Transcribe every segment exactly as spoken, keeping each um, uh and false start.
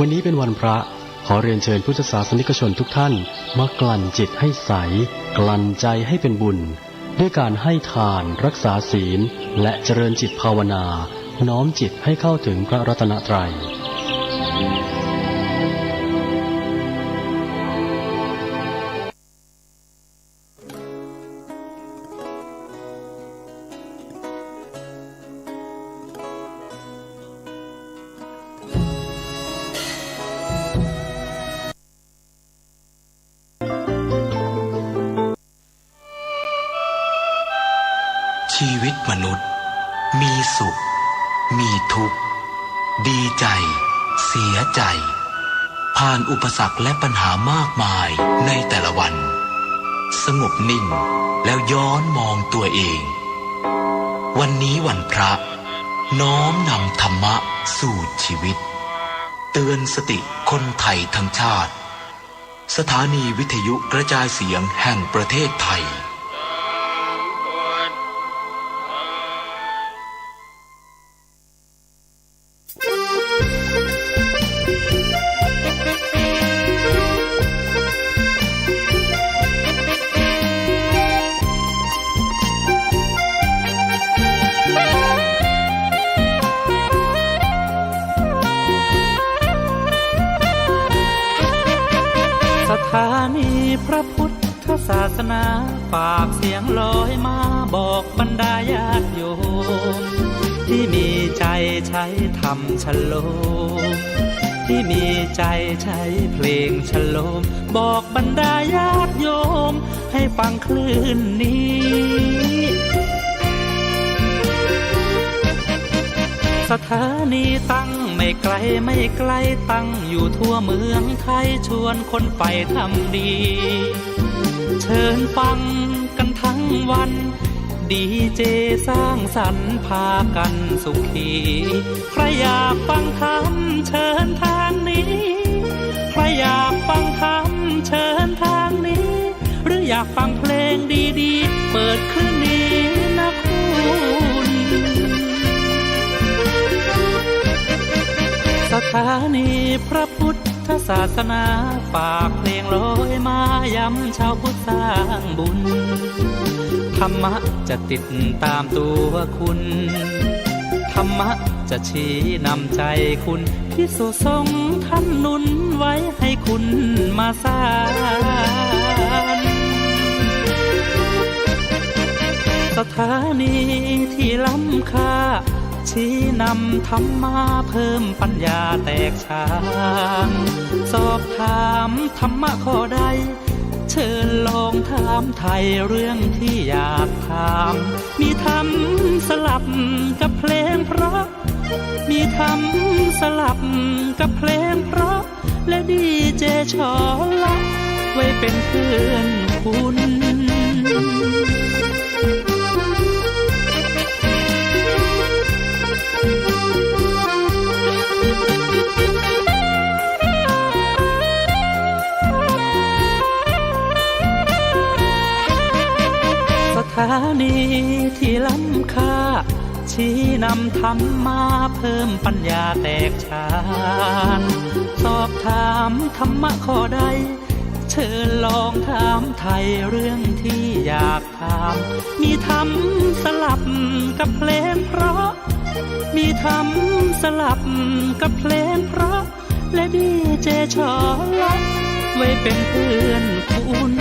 วันนี้เป็นวันพระ ขอเรียนเชิญพุทธศาสนิกชนทุกท่าน มากลั่นจิตให้ใส กลั่นใจให้เป็นบุญ ด้วยการให้ทาน รักษาศีล และเจริญจิตภาวนา น้อมจิตให้เข้าถึงพระรัตนตรัย ชีวิตมนุษย์มีสุข มีทุกข์ ดีใจ เสียใจ ผ่านอุปสรรคและปัญหามากมายในแต่ละวัน สงบนิ่งแล้วย้อนมองตัวเอง วันนี้วันพระ น้อมนำธรรมะสู่ชีวิต เตือนสติคนไทยทั้งชาติ สถานีวิทยุกระจายเสียงแห่งประเทศไทย สถานีพระพุทธศาสนา ฝากเสียงลอยมาบอกบรรดาญาติโยม ที่มีใจใช้ธรรมชโลม ที่มีใจใช้เพลงชโลม บอกบรรดาญาติโยม ให้ฟังคลื่นนี้ สถานีตั้งไม่ไกลไม่ไกล ตั้งอยู่ทั่วเมืองไทย ชวนคนใฝ่ธรรมดี เชิญฟังกันทั้งวัน ดีเจสร้างสรรค์พากันสุขี ใครอยากฟังธรรมเชิญทางนี้ ใครอยากฟังธรรมเชิญทางนี้ หรืออยากฟังเพลงดีๆ เปิดคลื่นนี้นะคุณ สถานีพระพุทธศาสนา ฝากเพลงลอยมาย้ำชาวพุทธสร้างบุญ ธรรมะจะติดตามตัวคุณ ธรรมะจะชี้นำใจคุณ ภิกษุสงฆ์ท่านหนุนไว้ให้คุณมาสาน สถานีที่ล้ำค่า ชี้นำธรรมะเพิ่มปัญญาแตกฉาน สอบถามธรรมะข้อใด เชิญลองถามไถ่เรื่องที่อยากถาม มีธรรมสลับกับเพลงเพราะ มีธรรมสลับกับเพลงเพราะ และดีเจชอละ ไว้เป็นเพื่อนคุณ สถานีที่ล้ำค่า ชี้นำธรรมะเพิ่มปัญญาแตกฉาน สอบถามธรรมะข้อใด เชิญลองถามไถ่เรื่องที่อยากถาม มีธรรมสลับกับเพลงเพราะ มีธรรมสลับกับเพลงเพราะ และดีเจชอละ ไว้เป็นเพื่อนคุณ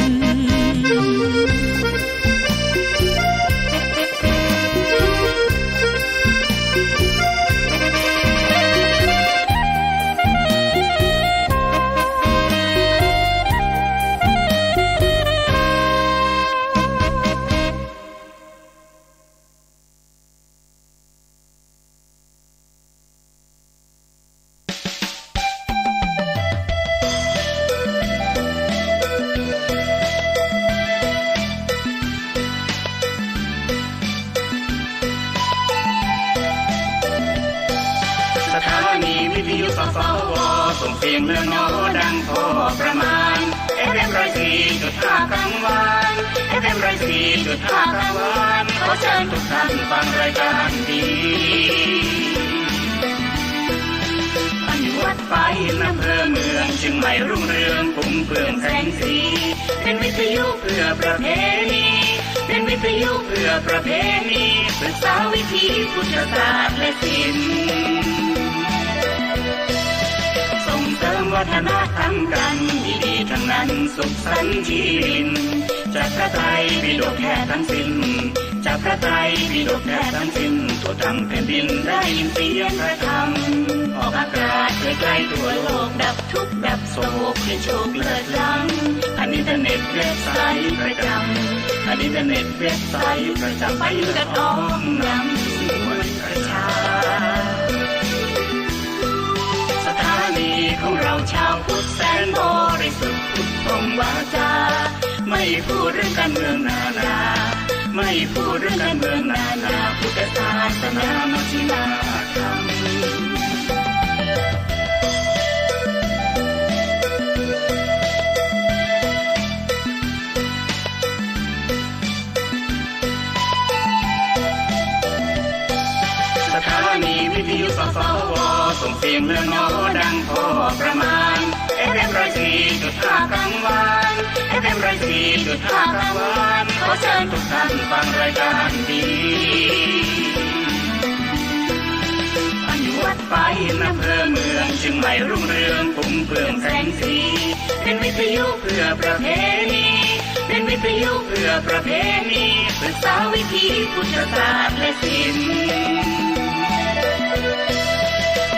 สถานีวิทยุ สสว ส่งเสียงเลือนหอดังพอประมาณ เอฟเอ็ม ร้อยสี่จุดห้ากลางวัน เอฟเอ็ม ร้อยสี่จุดห้ากลางวัน ขอเชิญทุกท่านฟังรายการดี อนุวัฒน์ ฝ่ายหิน อำเภอเมืองเชียงใหม่รุ่งเรือง ฟุ้งเฟื่องแสงสี เป็นวิทยุเพื่อประเพณี เป็นวิทยุเพื่อประเพณี ศึกษาวิถีพุทธศาสตร์และศิลป์ ส่งเสริมวัฒนธรรมกัน ดีๆ ทั้งนั้น สุขสันต์ชีวิน จากพระไตรปิฎกแทบทั้งสิ้น จากพระไตรปิฎกแทบทั้งสิ้น ทั่วทั้งแผ่นดินได้ยินเสียงพระธรรม ออกอากาศไกลๆ ทั่วโลก ดับทุกข์ดับโศก ให้โชคเลิศล้ำ ผ่านอินเทอร์เน็ตเว็บไซต์ประจำ ผ่านอินเทอร์เน็ตเว็บไซต์ประจำ ไปเลือดอองนำสู่มวลประชา สถานีของเราชาวพุทธแสนบริสุทธิ์ พุทธพรหมวาจา ไม่พูดเรื่องการเมืองนานา ไม่พูดเรื่องการเมืองนานา พุทธศาสนามัชฌิมาธรรม สถานีวิทยุ สสว ส่งเสียงเลือดน้อดังพอประมาณ เอฟเอ็ม ร้อยสี่จุดห้ากลางวัน เอฟเอ็ม ร้อยสี่จุดห้ากลางวัน ขอเชิญทุกท่านฟังรายการดี อันอยู่วัดฝายหิน อำเภอเมืองเชียงใหม่รุ่งเรือง ฟุ้งเฟื่องแสงสี เป็นวิทยุเพื่อประเพณี เป็นวิทยุเพื่อประเพณี ศึกษาวิถีพุทธศาสตร์และศิลป์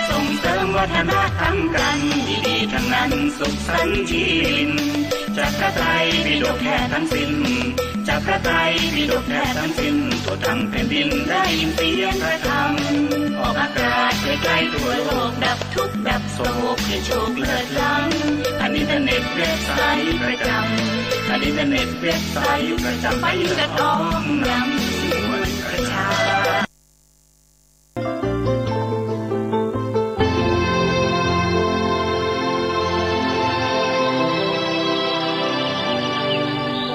ส่งเสริมวัฒนธรรมกัน ดีๆ ทั้งนั้น สุขสันต์ชีวิน จากพระไตรปิฎกแทบทั้งสิ้น จากพระไตรปิฎกแทบทั้งสิ้น ทั่วทั้งแผ่นดินได้ยินเสียงพระธรรม ออกอากาศไกลๆ ทั่วโลก ดับทุกข์ดับโศก ให้โชคเลิศล้ำ ผ่านอินเทอร์เน็ตเว็บไซต์ประจำ ผ่านอินเทอร์เน็ตเว็บไซต์ประจำ ไปเลือดอองนำสู่มวลประชา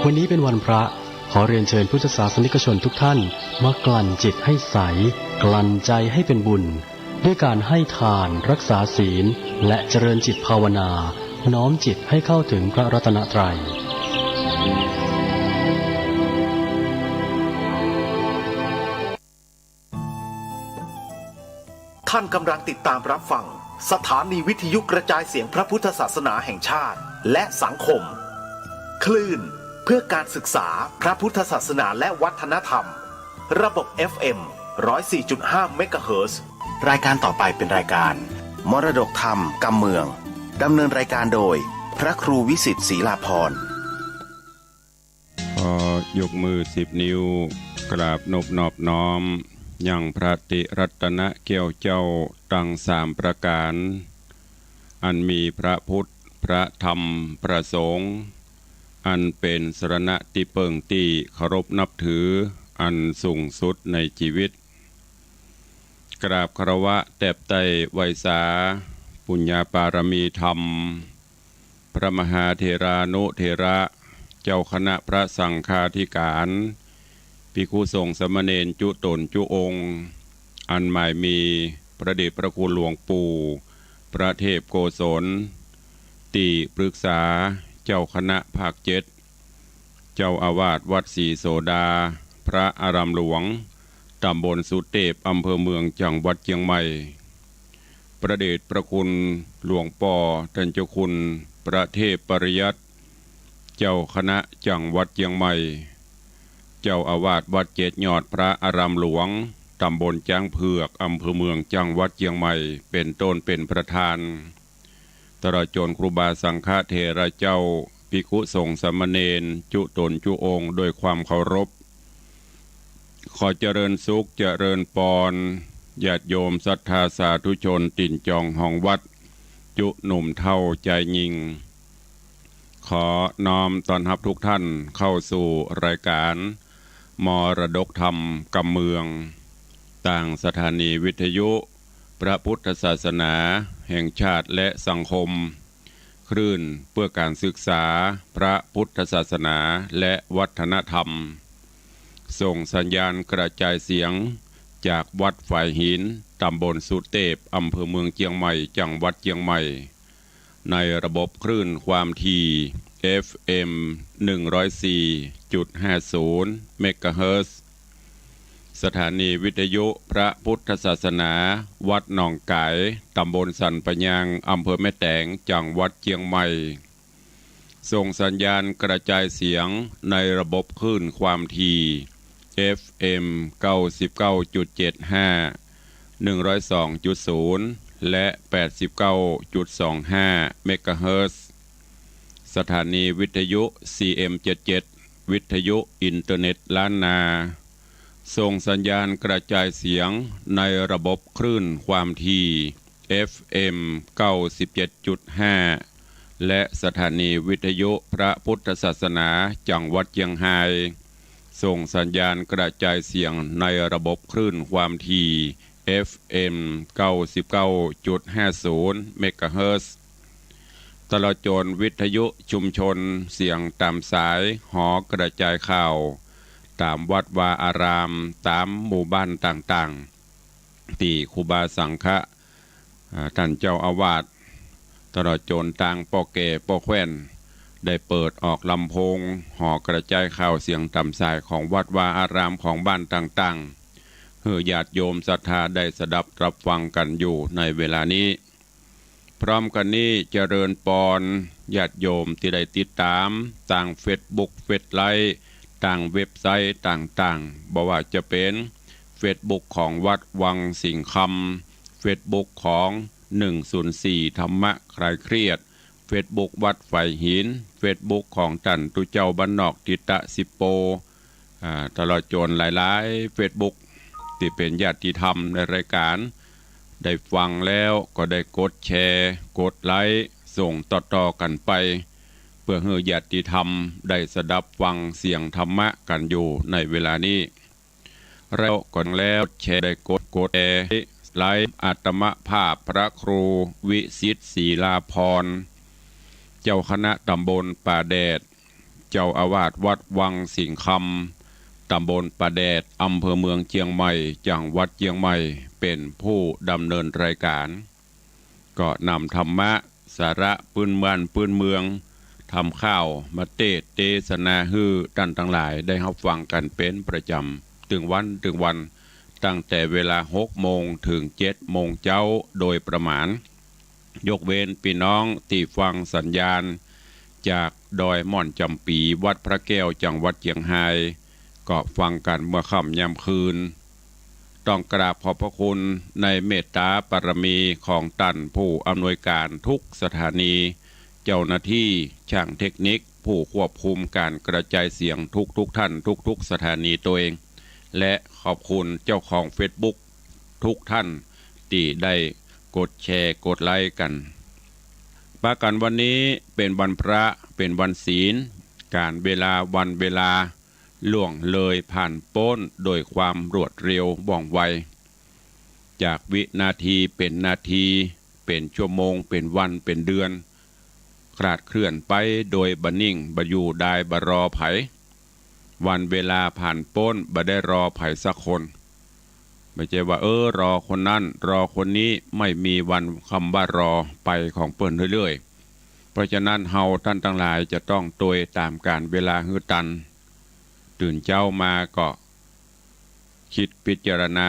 วันนี้เป็นวันพระ ขอเรียนเชิญพุทธศาสนิกชนทุกท่าน มากลั่นจิตให้ใส กลั่นใจให้เป็นบุญ ด้วยการให้ทาน รักษาศีล และเจริญจิตภาวนา น้อมจิตให้เข้าถึงพระรัตนตรัย ท่านกำลังติดตามรับฟังสถานีวิทยุกระจายเสียงพระพุทธศาสนาแห่งชาติและสังคม คลื่นเพื่อการศึกษาพระพุทธศาสนาและวัฒนธรรม ระบบ เอฟเอ็ม ร้อยสี่จุดห้า เมกะเฮิรตซ์ รายการต่อไปเป็นรายการมรดกธรรมกำเมือง ดำเนินรายการโดยพระครูวิสิทธิ์ศรีลาภรณ์ ขอยกมือสิบนิ้ว กราบนบนอบน้อม ยังพระติรัตนแก้วเจ้าตังสามประก๋าน อันมีพระพุทธ พระธรรม พระสงฆ์ อันเป๋นสรณะตี้เปิ้งตี้เคารพนับถือ อันสูงสุดในจีวิต กราบคารวะแตบไต้ไหว้สา ปุญญาปารมีธรรม พระมหาเถรานุเถระ เจ้าคณะพระสังฆาธิการ ภิกขุสงฆ์สามเณรจุตนจุองค์ อันหมายมีพระเดชพระคุณหลวงปู่ พระเทพโกศล ตี้ปรึกษาเจ้าคณะภาคเจ็ด เจ้าอาวาสวัดศรีโสดา พระอารามหลวง ตำบลสุเตพ อำเภอเมือง จังหวัดเจียงใหม่ พระเดชพระคุณหลวงป้อต้านเจ้าคุณพระเทพปริยัติ เจ้าคณะจังหวัดเจียงใหม่ เจ้าอาวาสวัดเจ็ดยอดพระอารามหลวง ตำบลจ๊างเผือก อำเภอเมือง จังหวัดเจียงใหม่ เป๋นต้นเป๋นประธาน ตลอดจนครูบาสังฆเถระเจ้า ภิกขุสงฆ์สามเณร จุตนจุองค์ ด้วยความเคารพ ขอเจริญสุขเจริญปอน ญาติโยมศรัทธาสาธุชนตี๋นจองฮองวัด จุหนุ่มเฒ่าจายญิง ขอน้อมต้อนฮับทุกท่านเข้าสู่รายการมรดกธรรมกำเมือง ตางสถานีวิทยุพระพุทธศาสนาแห่งชาติและสังคม คลื่นเพื่อการศึกษาพระพุทธศาสนาและวัฒนธรรม ส่งสัญญาณกระจายเสียงจากวัดฝายหิน ตำบลสุเทพ อำเภอเมืองเชียงใหม่ จังหวัดเชียงใหม่ ในระบบคลื่นความถี่ เอฟเอ็ม หนึ่งร้อยสี่จุดห้าศูนย์ เมกะเฮิรตซ์ สถานีวิทยุพระพุทธศาสนา วัดหนองก๋าย ตำบลสันปะยาง อำเภอแม่แตง จังหวัดเชียงใหม่ ส่งสัญญาณกระจายเสียงในระบบคลื่นความถี่ เอฟเอ็ม เก้าสิบเก้าจุดเจ็ดห้า หนึ่งร้อยสองจุดศูนย์ และ แปดสิบเก้าจุดสองห้า เมกะเฮิรตซ์ สถานีวิทยุ ซีเอ็มเจ็ดเจ็ด วิทยุอินเทอร์เน็ตล้านนา ส่งสัญญาณกระจายเสียงในระบบคลื่นความถี่ เอฟเอ็ม เก้าสิบเจ็ดจุดห้า และสถานีวิทยุพระพุทธศาสนาจังหวัดเชียงราย ส่งสัญญาณกระจายเสียงในระบบคลื่นความถี่ เอฟเอ็ม เก้าสิบเก้าจุดห้าศูนย์ เมกะเฮิรตซ์ ตลอดจนวิทยุชุมชนเสียงตามสายหอกระจายข่าว ตามวัดวาอาราม ตามหมู่บ้านต่างๆ ตี้ครูบาสังฆะ อ่า ต้านเจ้าอาวาส ตลอดจนตางป้อแก่ป้อแคว่น ได้เปิดออกลำโพงหอกระจายข่าวเสียงตามสายของวัดวาอารามของบ้านต่างๆ หื้อญาติโยมศรัทธาได้สดับรับฟังกั๋นอยู่ในเวลานี้ พร้อมกั๋นนี้เจริญปอนญาติโยมตี้ได้ติดตามตางเฟซบุ๊ก เฟซไลค์ ตางเว็บไซต์ต่างๆ บ่ว่าจะเป๋นเฟซบุ๊กของวัดวังสิงห์คำ เฟซบุ๊กของ หนึ่งศูนย์สี่ ธรรมะคลายเครียด เฟซบุ๊กวัดฝายหิน เฟซบุ๊กของต้านตุ๊เจ้าบ้านนอกทิตะสิบโป อ่า ตลอดจนหลายๆ เฟซบุ๊ก ตี้เป๋นญาติธรรมในรายก๋าน ได้ฟังแล้วก็ได้กดแชร์ กดไลค์ ส่งต่อๆ กั๋นไป เปื้อหื้อญาติธรรมได้สดับฟังเสียงธรรมะกั๋นอยู่ในเวลานี้ แล้วก็แล้วแชร์ได้กด กดแชร์ไลค์ อาตมาภาพพระครูวิสิทธิ์ ศิลาภรณ์ เจ้าคณะตำบลป่าแดด เจ้าอาวาสวัดวังสิงห์คำ ตำบลป่าแดด อำเภอเมืองเชียงใหม่ จังหวัดเชียงใหม่ เป๋นผู้ดำเนินรายก๋าน ก็นำธรรมะ สาระปื้นบ้านปื้นเมือง ธรรมข่าวมาเตสน์เตสนาหื้อต้านตังหลายได้ฮับฟังกั๋นเป๋นประจ๋ำ ตึงวันตึงวัน ตั้งแต่เวลาหกโมงถึงเจ็ดโมงเจ๊าโดยประมาณ ยกเว้นปี้น้องตี้ฟังสัญญาณจากดอยม่อนจ๋ำปี๋ วัดพระแก้ว จังหวัดเชียงราย ก็ฟังกั๋นเมื่อค่ำยามคืน ต้องกราบขอบพระคุณในเมตตาบารมีของต้านผู้อำนวยก๋านทุกสถานี เจ้าหน้าที่ ช่างเทคนิค ผู้ควบคุมก๋านกระจายเสียงทุกๆ ท่านทุกๆ สถานีตวย และขอบคุณเจ้าของเฟซบุ๊กทุกท่านตี้ได้กดแชร์กดไลค์กั๋น ปะกั๋นวันนี้เป๋นวันพระ เป๋นวันศีล ก๋าลเวลาวันเวลา ล่วงเลยผ่านป๊นโดยความรวดเร็วว่องไว จากวินาทีเป๋นนาที เป๋นชั่วโมง เป๋นวัน เป๋นเดือน คลาดเคลื่อนไปโดยบ่นิ่ง บ่อยู่ดาย บ่รอใผ วันเวลาผ่านป๊น บ่ได้รอใผสักคน ไม่ใช่ว่า เออ รอคนนั้น รอคนนี้ ไม่มีวันคำว่ารอไปของเปิ้นเรื่อยๆ เพราะฉะนั้นเฮาต้านตังหลายจะต้องตวยต๋ามก๋าลเวลาหื้อตัน ตื่นเจ๊ามาก็ คิดพิจารณา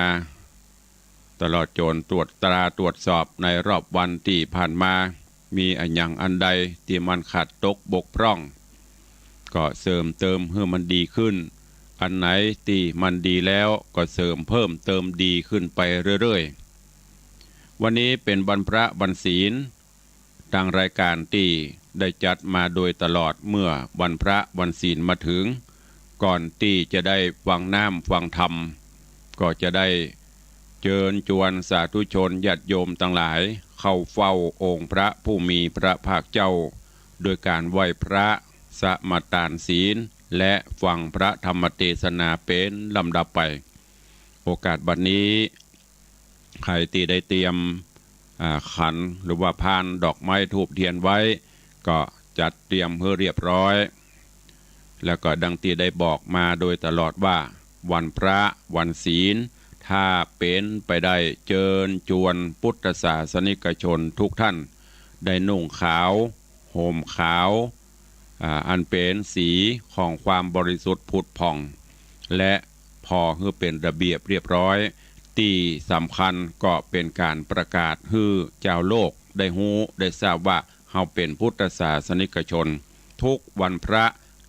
ตลอดจ๋นตรวจตราตรวจสอบในรอบวันตี้ผ่านมา มีอะหยังอันใดตี้มันขาดตกบกพร่อง ก็เสริมเติมหื้อมันดีขึ้น อันไหนตี้มันดีแล้วก็เสริมเพิ่มเติมดีขึ้นไปเรื่อยๆ วันนี้เป๋นวันพระวันศีล ตางรายก๋านตี้ได้จัดมาโดยตลอดเมื่อวันพระวันศีลมาถึง ก่อนตี้จะได้ฟังน้ำฟังธรรม ก็จะได้เจิญจวนสาธุชนญาติโยมตังหลายเข้าเฝ้าองค์พระผู้มีพระภาคเจ้า โดยก๋านไหว้พระ สมาตานศีล และฟังพระธรรมเตสนาเป๋นลำดับไป โอกาสบัดนี้ ใผตี้ได้เตรียม อ่า ขันหรือว่าพานดอกไม้ธูปเทียนไว้ ก็จัดเตรียมหื้อเรียบร้อย แล้วก็ดังตี้ได้บอกมาโดยตลอดว่า วันพระ วันศีล ถ้าเป๋นไปได้เจิญจวนพุทธศาสนิกชนทุกท่านได้นุ่งขาว ห่มขาว อ่า อันเป๋นสีของความบริสุทธิ์ผุดผ่อง และผ่อหื้อเป๋นระเบียบเรียบร้อย ตี้สำคัญก็เป๋นก๋านประกาศหื้อจาวโลกได้ฮู้ได้ทราบว่าเฮาเป๋นพุทธศาสนิกชน ทุกวันพระ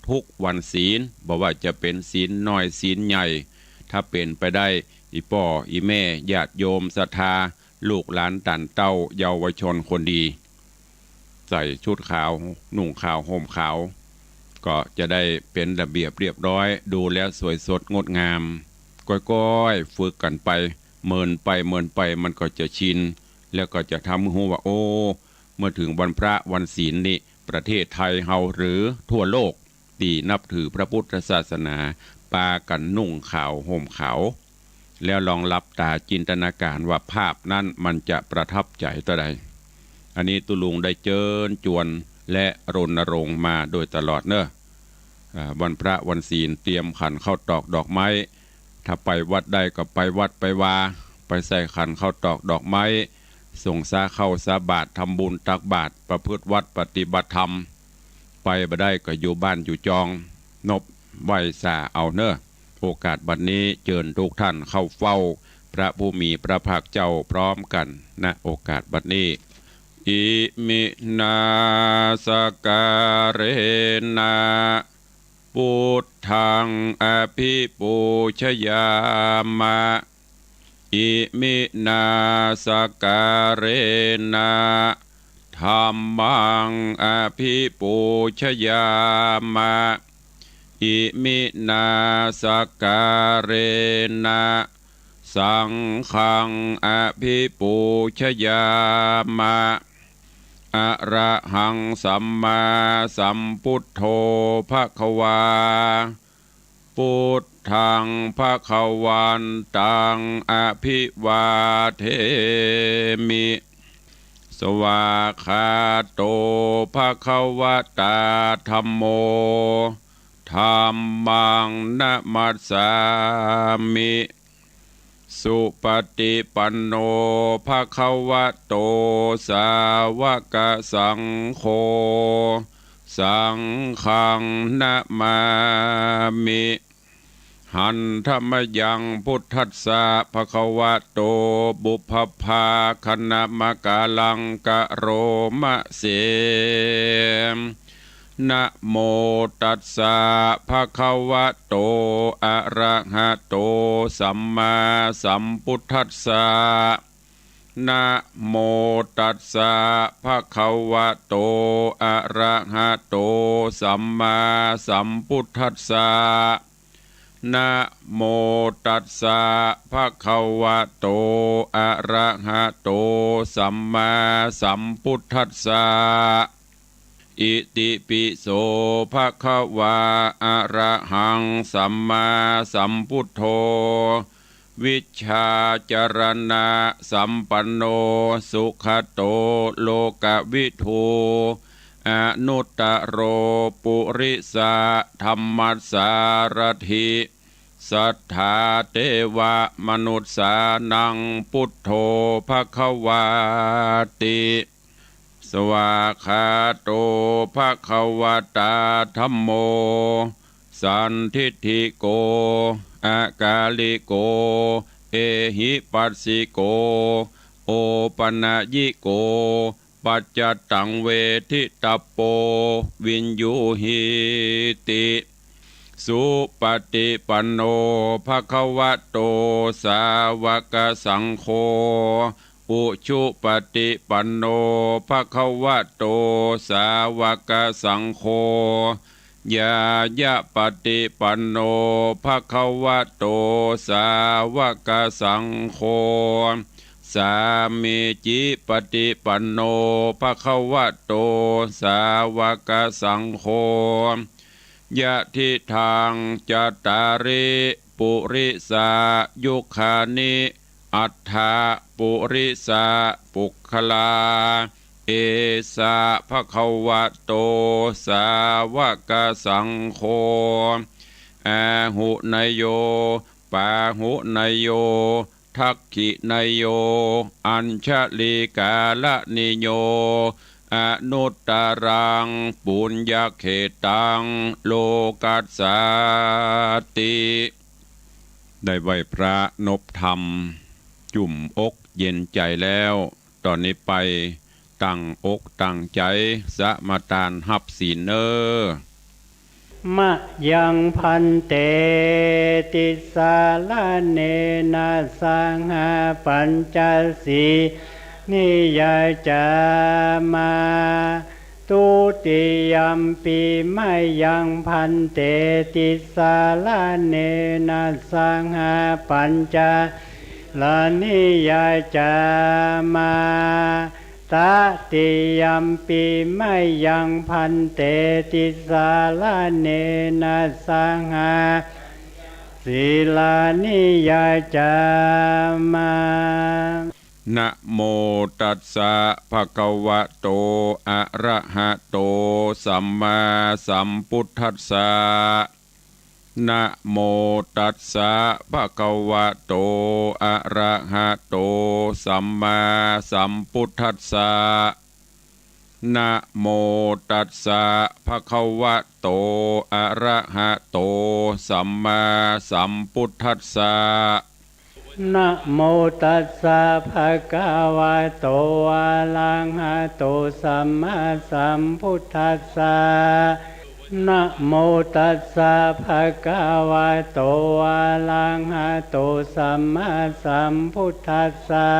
ทุกวันศีล บ่ว่าจะเป๋นศีลน้อยศีลใหญ่ ถ้าเป๋นไปได้ อี่ป้ออี่แม่ญาติโยมศรัทธา ลูกหลานต้านเต้าเยาวชนคนดี ใส่ชุดขาว นุ่งขาว ห่มขาว ก็จะได้เป๋นระเบียบเรียบร้อย ดูแล้วสวยสดงดงาม ก้อยๆ ฝึกกั๋นไป เมินไป เมินไป มันก็จะชิน แล้วก็จะทำหื้อฮู้ว่า โอ้ เมื่อถึงวันพระวันศีลนี่ ประเทศไทยเฮาหรือทั่วโลก ตี้นับถือพระพุทธศาสนา ปากั๋นนุ่งขาว ห่มขาว แล้วลองหลับต๋าจินตนาการว่าภาพนั้นมันจะประทับใจ๋เต้าใด อันนี้ตุ๊ลุงได้เจิญจวนและรณรงค์มาโดยตลอดเนอะ อ่า วันพระวันศีลเตรียมขันข้าวตอกดอกไม้ ถ้าไปวัดได้ก็ไปวัดไปวา ไปใส่ขันข้าวตอกดอกไม้ สงสาข้าวสาบาตร ทำบุญตักบาตร ประพฤติวัตรปฏิบัติธรรม ไปบ่ได้ก็อยู่บ้านอยู่จอง นบไหว้สาเอาเนอะ โอกาสบัดนี้เจิญทุกท่านเข้าเฝ้าพระผู้มีพระภาคเจ้าพร้อมกั๋น ณ โอกาสบัดนี้ อิมินาสการะนะ พุทธังอภิปูชยามะ อิมินาสการะนะ ธัมมังอภิปูชยามะ อิมินาสการะนะ สังฆังอภิปูชยามะ อะระหังสัมมาสัมพุทโธภะคะวา พุทธังภะคะวันตังอะภิวาเทมิ สวากขาโตภะคะวะตาธัมโม ธัมมังนะมัสสามิ สุปฏิปันโนภะคะวะโต สาวกสังโฆ สังฆังนะมามิ หันธะมะยังพุทธัสสะภะคะวะโต ปุพพะภาคะนะมะกะลังกะโรมะเส นะโมตัสสะภะคะวะโต อะระหะโต สัมมาสัมพุทธัสสะ นะโมตัสสะภะคะวะโต อะระหะโต สัมมาสัมพุทธัสสะ นะโมตัสสะภะคะวะโต อะระหะโต สัมมาสัมพุทธัสสะ อิติปิโสภะคะวา อะระหังสัมมาสัมพุทโธ วิชชาจารณะสัมปันโน สุขะโตโลกะวิทู อนุตตะโรปุริสะธัมมัสสารถิ สัทธาเตวะมนุสสานัง พุทโธภะคะวาติ สวากขาโตภะคะวะตาธัมโม สันทิฏฐิโก อะกาลิโก เอหิปัสสิโก โอปะนะยิโก ปัจจัตตังเวทิตัปโป วิญญูหีติ สุปฏิปันโนภะคะวะโต สาวกสังโฆ อุชุปฏิปันโนภะคะวะโต สาวกสังโฆ ญาญาปฏิปันโนภะคะวะโต สาวกสังโฆ สามีจิปฏิปันโนภะคะวะโต สาวกสังโฆ ยะทิทังจัตตาริปุริสายุคานิ อัฏฐะปุริสะปุคคลา เอสะภะคะวะโต สาวกสังโฆ อาหุเนโย ปาหุเนโย ทักขิเนโย อัญชลีการณีโย อนุตตรัง ปุญญเขตตัง โลกัสสาติ ได้ไหว้พระนบธรรม จุ่มอกเย็นใจแล้ว ตอนนี้ไปตั้งอกตั้งใจสมาทานฮับศีลเน้อ มะยัง ภันเต ติสสะระเณนะ สะหะ ปัญจะ สีลานิ ยาจามา ทุติยัมปิ มะยัง ภันเต ติสสะระเณนะ สะหะ ปัญจะ สีลานิ ยาจามา ตติยัมปิ มะยัง ภันเต ติสสะระเณนะ สะหะ ปัญจะ สีลานิ ยาจามา นะโมตัสสะ ภะคะวะโต อะระหะโต สัมมาสัมพุทธัสสะ นะโมตัสสะ ภะคะวะโต อะระหะโต สัมมาสัมพุทธัสสะ นะโมตัสสะ ภะคะวะโต อะระหะโต สัมมาสัมพุทธัสสะ นะโมตัสสะ ภะคะวะโต อะระหะโต สัมมาสัมพุทธัสสะ นะโมตัสสะ ภะคะวะโต อะระหะโต สัมมาสัมพุทธัสสะ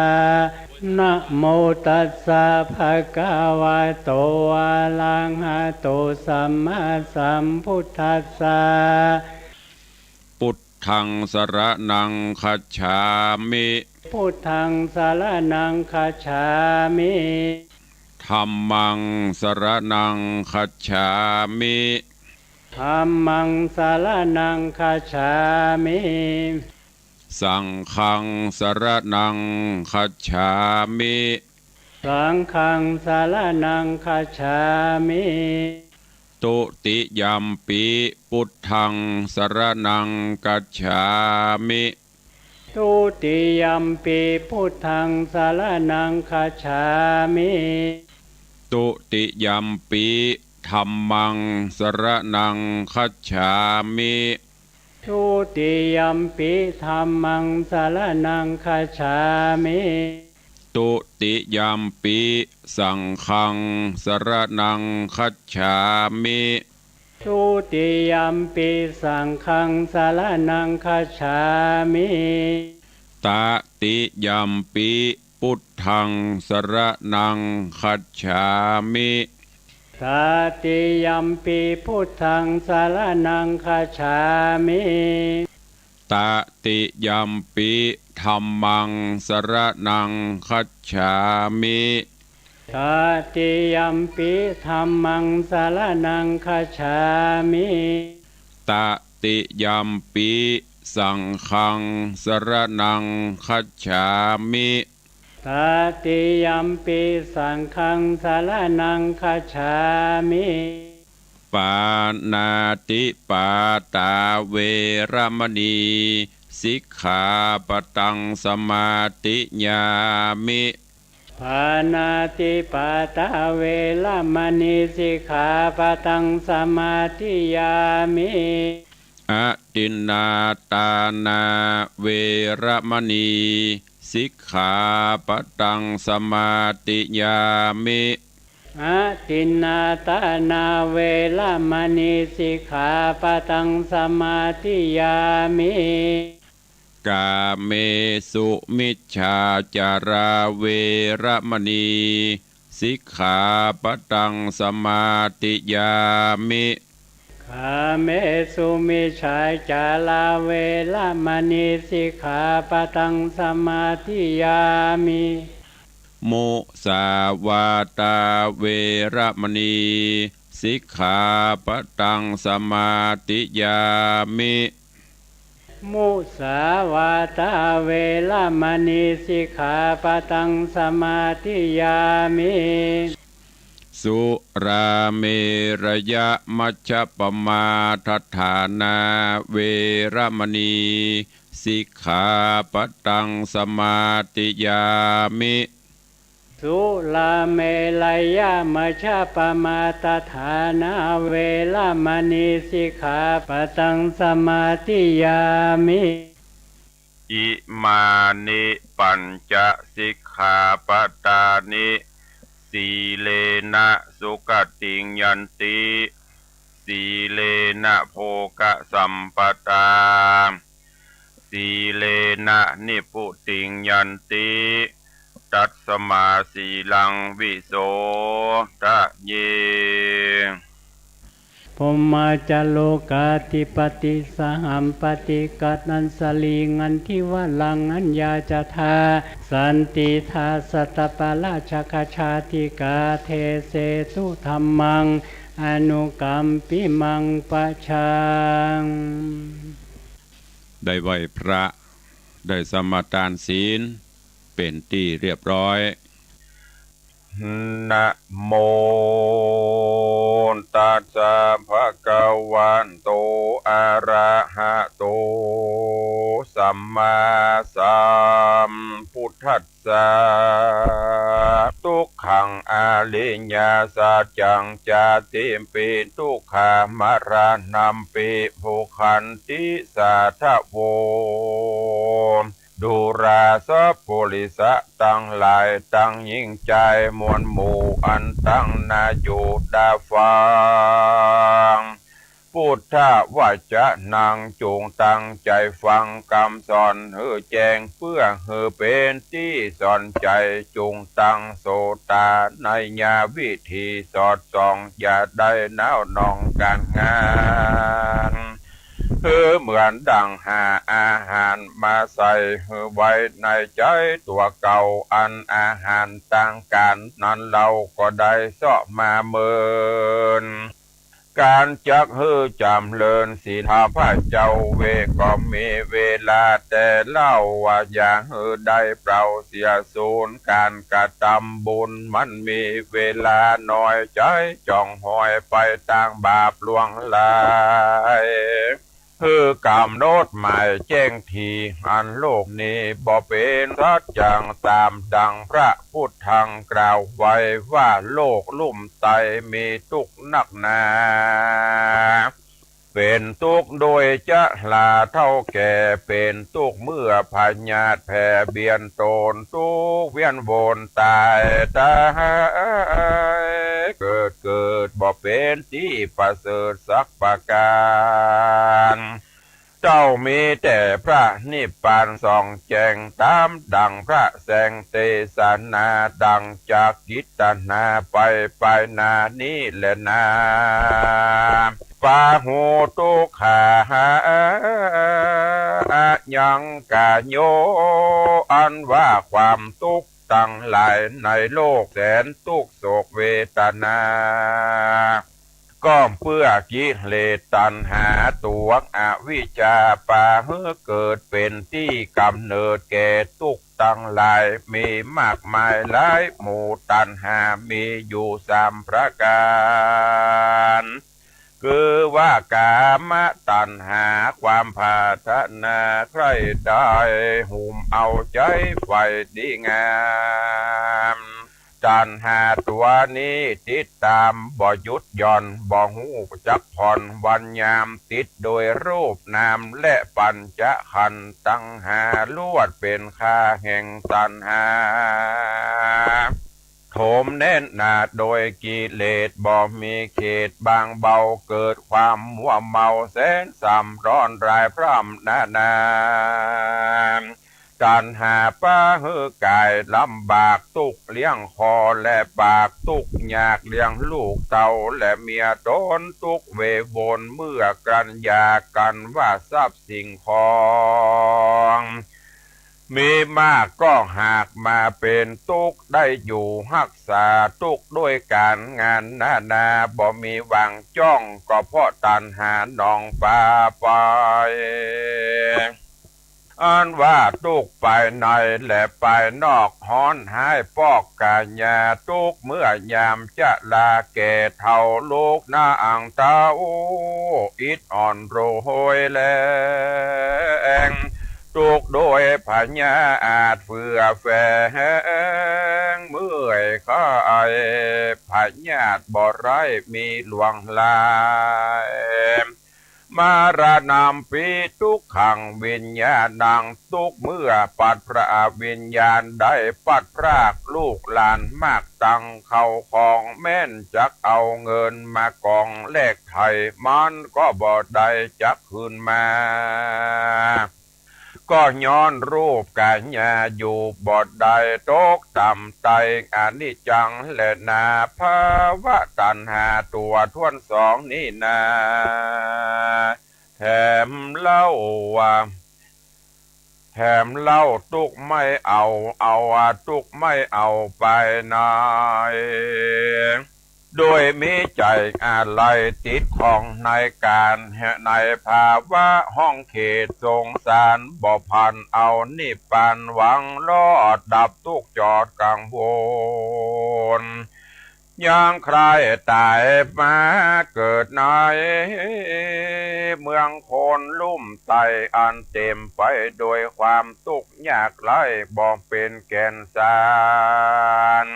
นะโมตัสสะ ภะคะวะโต อะระหะโต สัมมาสัมพุทธัสสะ พุทธัง สะระณัง คัจฉามิ พุทธัง สะระณัง คัจฉามิ ธัมมัง สะระณัง คัจฉามิ ธัมมัง สะระณัง คัจฉามิ สังฆัง สะระณัง คัจฉามิ สังฆัง สะระณัง คัจฉามิ ทุติยัมปิ พุทธัง สะระณัง คัจฉามิ ทุติยัมปิ พุทธัง สะระณัง คัจฉามิ ทุติยัมปิ ธัมมัง สะระณัง คัจฉามิ ทุติยัมปิ ธัมมัง สะระณัง คัจฉามิ ทุติยัมปิ สังฆัง สะระณัง คัจฉามิ ทุติยัมปิ สังฆัง สะระณัง คัจฉามิ ตติยัมปิ พุทธัง สะระณัง คัจฉามิ ตติยัมปิ พุทธัง สะระณัง คัจฉามิ ตติยัมปิ ธัมมัง สะระณัง คัจฉามิ ตติยัมปิ ธัมมัง สะระณัง คัจฉามิ ตติยัมปิ สังฆัง สะระณัง คัจฉามิ ตติยัมปิ สังฆัง สะระณัง คัจฉามิ ปาณาติปาตา เวระมะนี สิกขาปะตัง สมาธิยามิ ปาณาติปาตา เวระมะนี สิกขาปะตัง สมาธิยามิ อทินนาทานา เวระมะนี สิกขาปะตัง สมาธิยามิ อทินนาทานา เวระมะนี สิกขาปะตัง สมาธิยามิ กาเมสุมิจฉาจารา เวระมะนี สิกขาปะตัง สมาธิยามิ กาเมสุมิจฉาจารา เวระมะนี สิกขาปะตัง สมาธิยามิ มุสาวาทา เวระมะนี สิกขาปะตัง สมาธิยามิ มุสาวาทา เวระมะนี สิกขาปะตัง สมาธิยามิ สุราเมรยมัชฌปมาทฐานาเวระมณี สิกขาปะตังสมาธิยามิ สุราเมรยมัชฌปมาทฐานาเวระมณี สิกขาปะตังสมาธิยามิ อิมานิปัญจสิกขาปะตานิ สีเลนะสุขติงยันติ สีเลนะโภคสัมปะทา สีเลนะนิพพุติงยันติ ตัสมาสีลังวิโสทะเย พรหมาจาโรกาธิปติ สหัมปติ กัตตัญจลี งันทิวารัง อัญญาจาทา สันติทา สัตตปาราชกชาติกา เทเสตุธัมมัง อนุกัมปิมัง ปะชัง ได้ไหว้พระ ได้สมาทานศีล เป็นที่เรียบร้อย นะโมตัสสะภะคะวะโต อะระหะโต สัมมาสัมพุทธัสสะ ทุกขังอริยสัจจัง ชาติมปิ ทุกขา มะระณัมปิ โภคันติ สาธะโว ดูราสะปุริสะตังหลาย ตังญิงจายมวลหมู่ อันตังหน้าอยู่ตาฟัง พุทธวจนัง จุ่งตั้งใจ๋ฟังกำสอนหื้อแจ้ง เปื้อหื้อเป๋นตี้สอนใจ๋ จุ่งตั้งโสตา ในญาวิถีสอดส่อง อย่าได้หนาวหน่องก๋านงาน หื้อเหมือนดั่งหาอาหารมาใส่หื้อไว้ในใจ๋ตั๋วเก่า อันอาหารตางก๋านนั้นเล่าก็ได้เซาะมาเมิน ก๋านจักหื้อจ๋ำเริญศีล ข้าพเจ้าเวก็มีเวลาแต่เล่าว่า อย่าหื้อได้เปล่าเสียสูญ ก๋านกระตำบุญมันมีเวลาน้อย ใจ๋จ่องหอยไปตางบาปล่วงหลาย หื้อกำหนดหมายแจ้งที อันโลกนี้บ่เป๋นสัจจัง ต๋ามดั่งพระพุทธังกล่าวไว้ว่า โลกลุ่มไตมีตุ๊กข์นักหนา เป๋นตุ๊กข์โดยชราเฒ่าแก่ เป๋นตุ๊กข์เมื่อพยาธิแผ่เบียนตน ตุ๊กข์เวียนวนต๋ายตายเกิด เกิดบ่เป๋นตี้ประเสริฐสักประก๋าน เต้ามีแต่พระนิพพานส่องแจ้ง ต๋ามดั่งพระแสงเตสนา ดั่งจักกิตนาไป ไปหน้านี้แลนา ปะหุตตุ๊กขาหา ยังกะโย อันว่าความตุ๊กข์ตังหลายในโลกแสนตุ๊กข์โศกเวทนา ก็เปื้อกิเลสตัณหาตั๋วอวิชชา ปาหื้อเกิดเป๋นตี้ก๋ำเนิดแก่ตุ๊กข์ตังหลาย มีมากมายหลายหมู่ ตัณหามีอยู่สามประก๋าน คือว่ากามตัณหา ความปรารถนาใคร่ได้ หุ้มเอาใจ๋ใฝ่ดีงาม ตัณหาตั๋วนี้ติดต๋ามบ่หยุดหย่อน บ่ฮู้จักผ่อนวันยาม ติดโดยรูปนามและปัญจขันธ์ตังห้า ล้วนเป๋นข้าแห่งตัณหา โถมแน่นหนาโดยกิเลสบ่มีเขตบางเบา เกิดความมัวเมาแสนสำร้อนรายพร่ำนานา ตัณหาปาหื้อกายลำบากตุ๊กข์เลี้ยงคอและปาก ตุ๊กข์ยากเลี้ยงลูกเต้าและเมียต๋น ตุ๊กข์เววนเมื่อกลั้นหย่ากั๋นว่าทรัพย์สิ่งของ มีมากก็หากมาเป๋นตุ๊กข์ ได้อยู่ฮักษาตุ๊กข์ด้วยก๋านงานนานา บ่มีหวังจ้อง ก็เพราะตัณหาหนองปาไป อันว่าตุ๊กภายในและภายนอกฮ้อนฮ้ายปอกกะยา ตุ๊กเมื่อยามจะลาแก่เฒ่า ลูกนางเฒ่าอิดอ่อนโรยแรง ตุ๊กโดยพยาธิเฟื่อแฝง เมื่อยไข้พยาธิบ่ร้ายมีหลวงหลาย มรณัมปิ ทุกขัง วิญญาณัง ตุ๊กเมื่อพลัดพรากวิญญาณได้พลัดพรากลูกหลานมากตัง เข้าของแม่นจักเอาเงินมากองแลกไถ่ มันก็บ่ได้จักคืนมา ก็ย้อนรูปกายาอยู่บ่ได้ ตกต่ำไตอนิจจังแลนา ภวะตัณหาตัวถ้วนสองนี้นา แถมเล่าว่า แถมเล่าตุ๊กไม่เอา เอาตุ๊กไม่เอาไปไหน โดยมีใจอาลัยติดข้องในการในภาวะห้องเขตสงสาร บ่ผันเอานิพพานหวังรอดดับทุกข์จอดกังวล ยังใคร่ตายมาเกิดในเมืองคนลุ่มไต้อันเต็มไปโดยความทุกข์ยากไร้ บ่เป็นแก่นสาร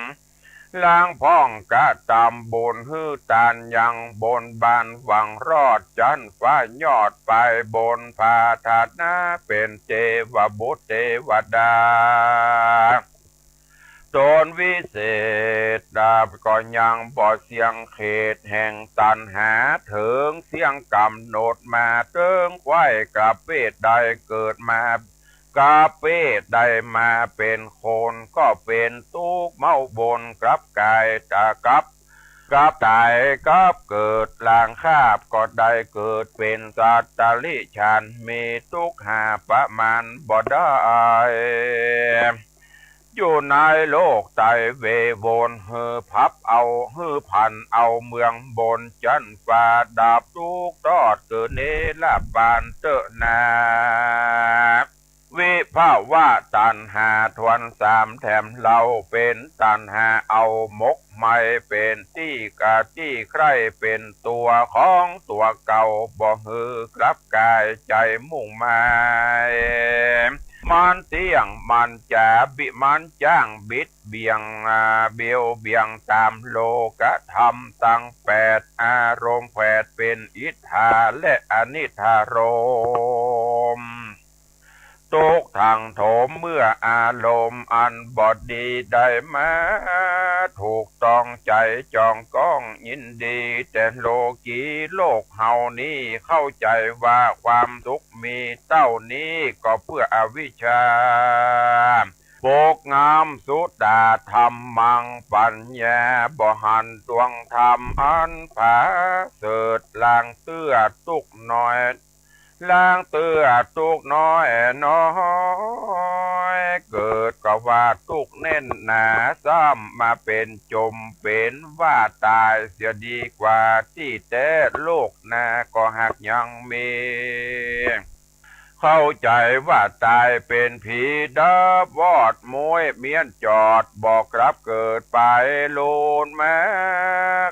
ล้างพ้องกระทำบุญหื้อตานยังบนบานหวังรอดจั้นฟ้ายอดไปบนพาทานะเป็นเทวบุตรเทวดา ตนวิเศษดาบก็ยังบ่เสี้ยงเขตแห่งตัณหา เถิงเสี้ยงกำหนดมาเถิงไขว้กระเพศใดเกิดมา กระเพศใดมาเป็นคนก็เป็นตุ๊กข์เมาบนกลับกายตากับ กับตายกับเกิดลางคาบก็ได้เกิดเป็นสัตว์ตะลิฉาน มีตุ๊กข์หาประมาณบ่ได้ อยู่ในโลกไตเววน หื้อพับเอา หื้อผันเอาเมืองบนจั้นฟ้าดับตุ๊กข์ทอดเกิดเนรปานเตอะนา วิภวะตัณหาทวนสามแถมเล่า เป็นตัณหาเอาหมกไหม้ เป็นตี้กะตี้ใคร่ เป็นตัวของตัวเก่า บ่หื้อกลับกายใจมุ่งหมาย มันเตี้ยงมันจ๋าบิ มันจ้างบิดเบี่ยง อ่า เบี่ยวเบี่ยงตามโลกธรรมทั้งแปด อารมณ์แผดเป็นอิทธาและอนิทธารมณ์ ตุ๊กข์ทังโถมเมื่ออารมณ์อันบ่ดีได้มา ถูกต้องใจจองก้องยินดี แต่โลกีโลกเฮานี้เข้าใจว่าความสุขมีเต้านี้ ก็เพื่ออวิชชา ปกงามสุตตาธรรมัง ปัญญาบ่หันตวงธรรมอันผาเสริฐ ล้างเตื้อตุ๊กข์น้อย ล้างเตื้อตุ๊กข์น้อยน้อย เกิดก็ว่าตุ๊กข์แน่นหนา ซ้ำมาเป็นจมเป็นว่าตายเสียดีกว่า ตี้แต๊โลกหน้าก็หากยังมี เข้าใจ๋ว่าต๋ายเป๋นผีดับวอดม้วยเมี้ยนจอด บ่กลับเกิดไปลูนมา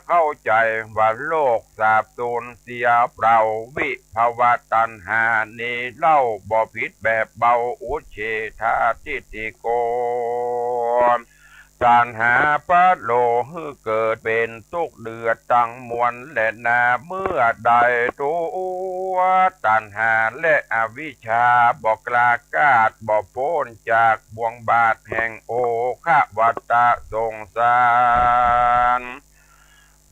เข้าใจ๋ว่าโลกสาบสูญเสียเปล่า วิภวะตัณหานี้เล่า บ่ผิดแบบเบา อุจเฉทาทิฏฐิโก ตัณหาพะโลหื้อเกิดเป๋นตุ๊กข์เดือดตังมวลแลนา เมื่อใดตั๋วตัณหาและอวิชชาบ่กล้าคาด บ่ป๊นจากบ่วงบาปแห่งโอฆะวัฏฏะสงสาร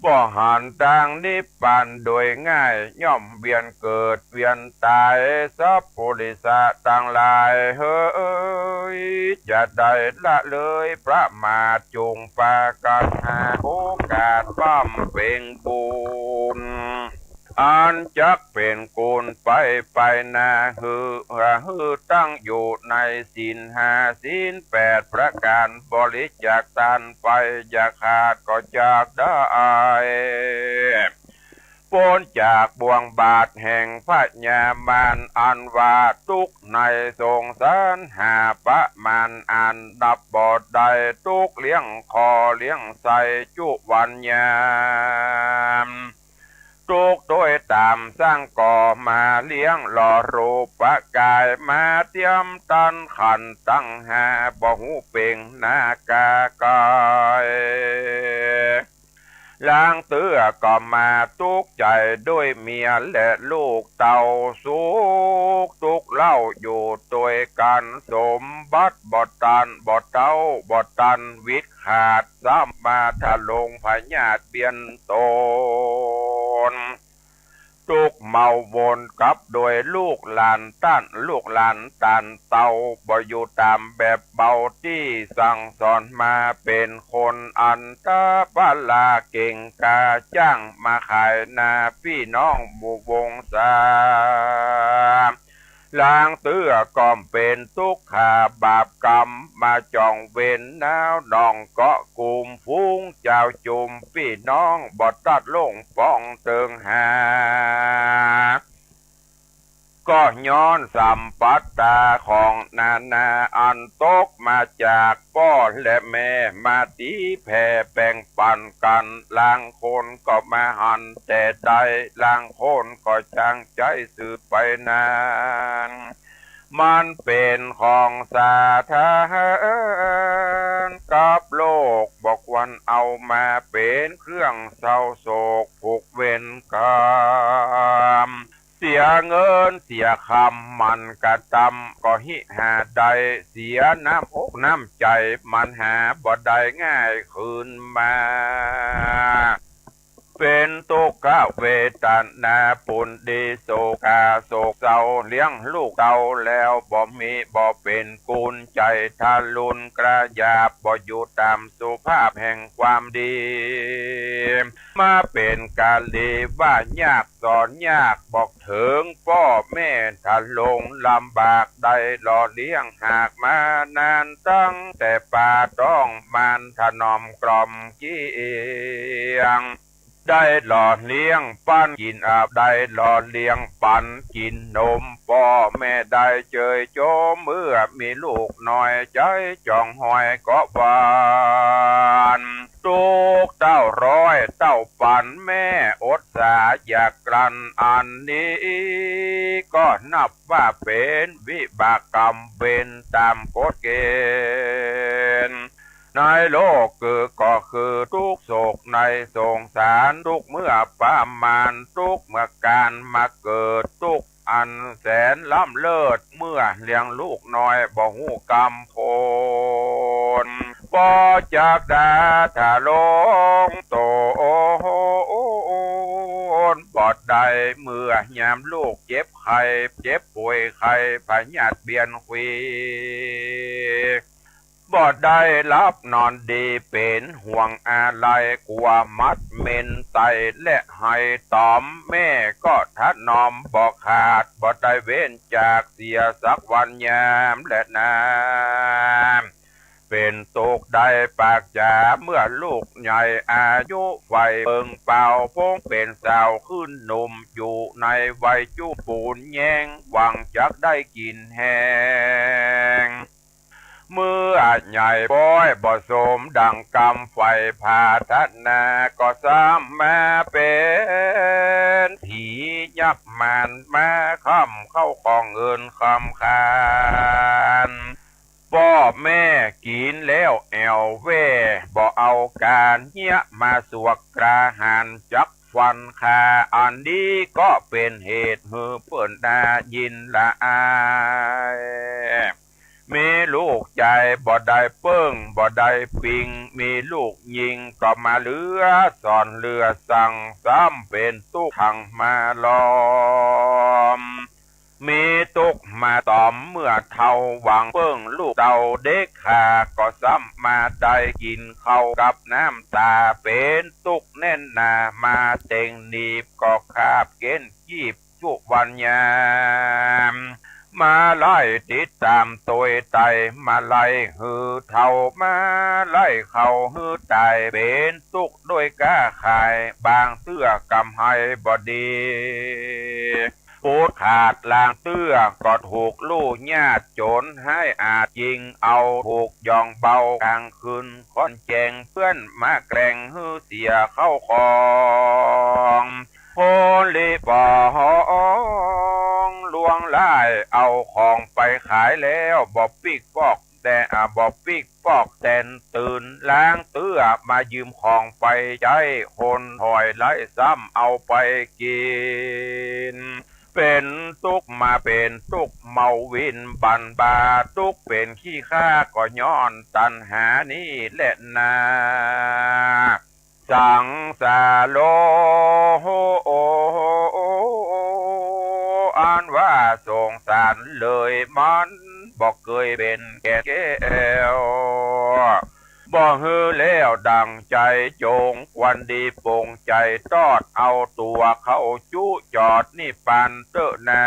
บ่หันตางนิพพานโดยง่าย ย่อมเวียนเกิดเวียนต๋าย สัพปุริสะตังหลายเหย จะได้ละเลยประมาท จุ่งปากัณหาโอกาสบำเพ็งบุญ อันจักเป๋นกุลไปไปนา หื้อ หื้อตั้งอยู่ในศีลห้าศีลแปดประการ บริจาคตานไป อย่าขาดก็จากได้ ป๊นจากบ่วงบาปแห่งพญามาร อันว่าตุ๊กข์ในสงสารหาประมาณ อันนับบ่ได้ ตุ๊กข์เลี้ยงคอเลี้ยงไส้จุวันยาม ตุ๊กข์โดยตามสร้างก่อมาเลี้ยงหล่อรูปกาย มาเตรียมตันขันธ์ตั้งห้า บ่ฮู้เป่งหน้ากากาย ลางเตื้อก็มาตุ๊กข์ใจด้วยเมียและลูกเต้า สุขทุกข์เล่าอยู่ตวยกัน สมบัติบ่ตันบ่เต้าบ่ตันวิดขาด ซ้ำมาทะลงพยาธิเบียดตน ตุ๊กข์เมาวนกับโดยลูกหลานต้าน ลูกหลานต้านเต้า บ่อยู่ตามแบบเบาตี้สั่งสอนมา เป็นคนอันตาปะลาเก่งกล้า จ้างมาขายหน้าพี่น้องหมู่วงศา ลางเตื้อก็เป็นตุ๊กข์ขาบาปกรรม มาจ่องเวรหนาวหนองเกาะกลุ่มฝูงเจ้าจุ่ม พี่น้องบ่ตัดลงปองเติงหา ก็ย้อนสัมปัตตาของนานาอันตกมาจากป้อและแม่ มาตีแผ่แบ่งปันกัน ลางคนก็มาหันแต่ได้ ลางคนก็ช่างใจสืบไปนาน มันเป็นของสาธารณะกับโลก บ่ควรเอามาเป็นเครื่องเศร้าโศกผูกเวรกรรม เสียเงินเสียคำมันกระทำ ก็หิหาได้ เสียน้ำอกน้ำใจ มันหาบ่ได้ง่ายคืนมา เป็นทุกขเวทนาปนดีโศกาโศกเศร้า เลี้ยงลูกเต้าแล้วบ่มีบ่เป็น กุญใจทารุณกระหยาบ บ่อยู่ตามสุภาพแห่งความดี มาเป็นกาลีว่ายากสอนยาก บอกเถิงป้อแม่ทะลงลำบาก ได้หล่อเลี้ยงหากมานาน ตั้งแต่ปาท้องมารถนอมกล่อมเกลี้ยง ได้หล่อเลี้ยงปันกินอาบ ได้หล่อเลี้ยงปันกินนม ป้อแม่ได้เจยโจม เมื่อมีลูกน้อยใจจ่องหอยก็หวาน ทุกข์เต้าร้อยเต้าปัน แม่อดสาอยากกลั้น อันนี้ก็นับว่าเป็นวิบากกรรม เป็นตามกฎเกณฑ์ ในโลกคือก็คือทุกข์โศกในสงสาร ทุกข์เมื่อประมาณ ทุกข์เมื่อการมาเกิด ทุกข์อันแสนล้ำเลิศ เมื่อเลี้ยงลูกน้อยบ่ฮู้กำโพน บ่จักดาทะลงโตน บ่ได้เมื่อยามลูกเจ็บไข้ เจ็บป่วยไข้พยาธิเบียนควี บ่ได้หลับนอนดี เป็นห่วงอาลัย กลัวมัดเม็นไตและไห้ต๋อม แม่ก็ถนอมบ่ขาด บ่ได้เว้นจากเสียสักวันยามและนาน เป็นทุกข์ได้ปากจ๋า เมื่อลูกใหญ่อายุใฝ่เบิ่งเป่า พงเป็นสาวขึ้นหนุ่ม อยู่ในวัยจุปูนแยง หวังจักได้กินแฮง เมื่อใหญ่ป้อยบ่สมดังกำใฝ่ปรารถนา ก็ซ้ำมาเป็นผียักษ์มารมาค้ำเข้าของเงินคำคาน ป้อแม่กินแล้วแอ่วแว่ บ่เอาก๋านเฮี้ยมาสวกกล้าหาญจักฟันฆ่า อันนี้ก็เป็นเหตุหื้อเปิ้นน่ายินละอาย มีลูกใจ๋บ่ได้เปิ้งบ่ได้ปิง มีลูกญิงก็มาเหลือสอนเหลือสั่ง ซ้ำเป็นตุ๊กข์ขังมาล้อม มีตุ๊กข์มาต๋อมเมื่อเฒ่า หวังเปิ้งลูกเต้าเด็กขา ก็ซ้ำมาได้กินข้าวกับน้ำต๋า เป็นตุ๊กข์แน่นหนามาเต็งหนีบ ก็คาบเก๊นกีบจุวันยาม มาไล่ติดต๋ามตวยไต มาไล่หื้อเฒ่า มาไล่เข้าหื้อต๋าย เป๋นตุ๊กข์ด้วยก๊าขาย บางเตื้อกำไฮบ่ดี ปูดขาดลางเตื้อก็ถูกลู่ยาดโจ๋ร ไฮอาจจิงเอาถูกย่องเบา กลางคืนค่อนแจ้ง เปื้อนมาแกล้งหื้อเสียเข้าของ โพลิปอง ลวงลายเอาของไปขายแล้ว บ่ปิ๊กปอกแต่ อ่า บ่ปิ๊กปอกแต่นตื่น ลางเตื้อมายืมของไปใจ๊ คนถอยไล่ซ้ำเอาไปกิน เป๋นตุ๊กข์มาเป๋นตุ๊กข์เมาวินบันบา ตุ๊กข์เป๋นขี้ข้าก็ย้อนตัณหานี่แหละนา สังสาโร อันว่าสงสารเลยมันบ่เกยเป๋นแก่นแก้ว บ่หื้อแล้วดั่งใจ๋จง ควรดีปลงใจ๋ตอดเอาตั๋วเข้าจุจอดนิพพานเต๊อะนา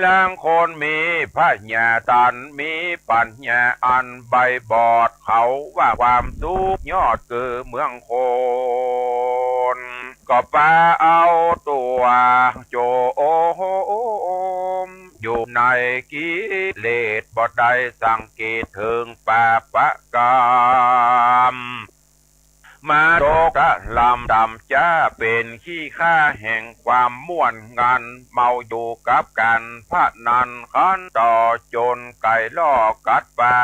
ลางคนมีผญาต๋า มีปัญญาอันใบ้บอด เขาว่าความสุขยอดคือเมืองคน ก็ปาเอาตั๋วโจม อยู่ในกิเลส บ่ได้สังเกตเถิงปาปะกรรม มาตกตะลำต๋ำจ๊า เป๋นขี้ข้าแห่งความม่วนงัน เมาอยู่กับก๋านพนัน คันต่อจนไก่ล่อกัดปลา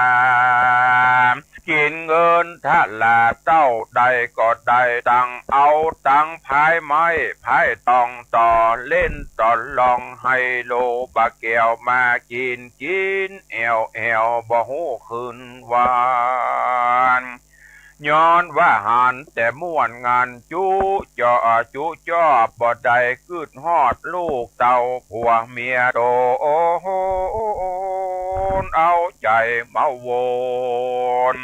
กิ๋นเงินทะลาเต้าใดก็ได้ ตังเอาตังพายไม้พายตอง ต่อเล่นต่อลองไฮโล บ่าแก้วมากิ๋น กิ๋นแอ่วแอ่ว บ่ฮู้คืนวัน ย้อนว่าหันแต่ม่วนงัน จุจ่อจุจ่อ บ่ได้กึ๊ดฮอดลูกเต้าผัวเมียโตน เอาใจ๋เมาโวน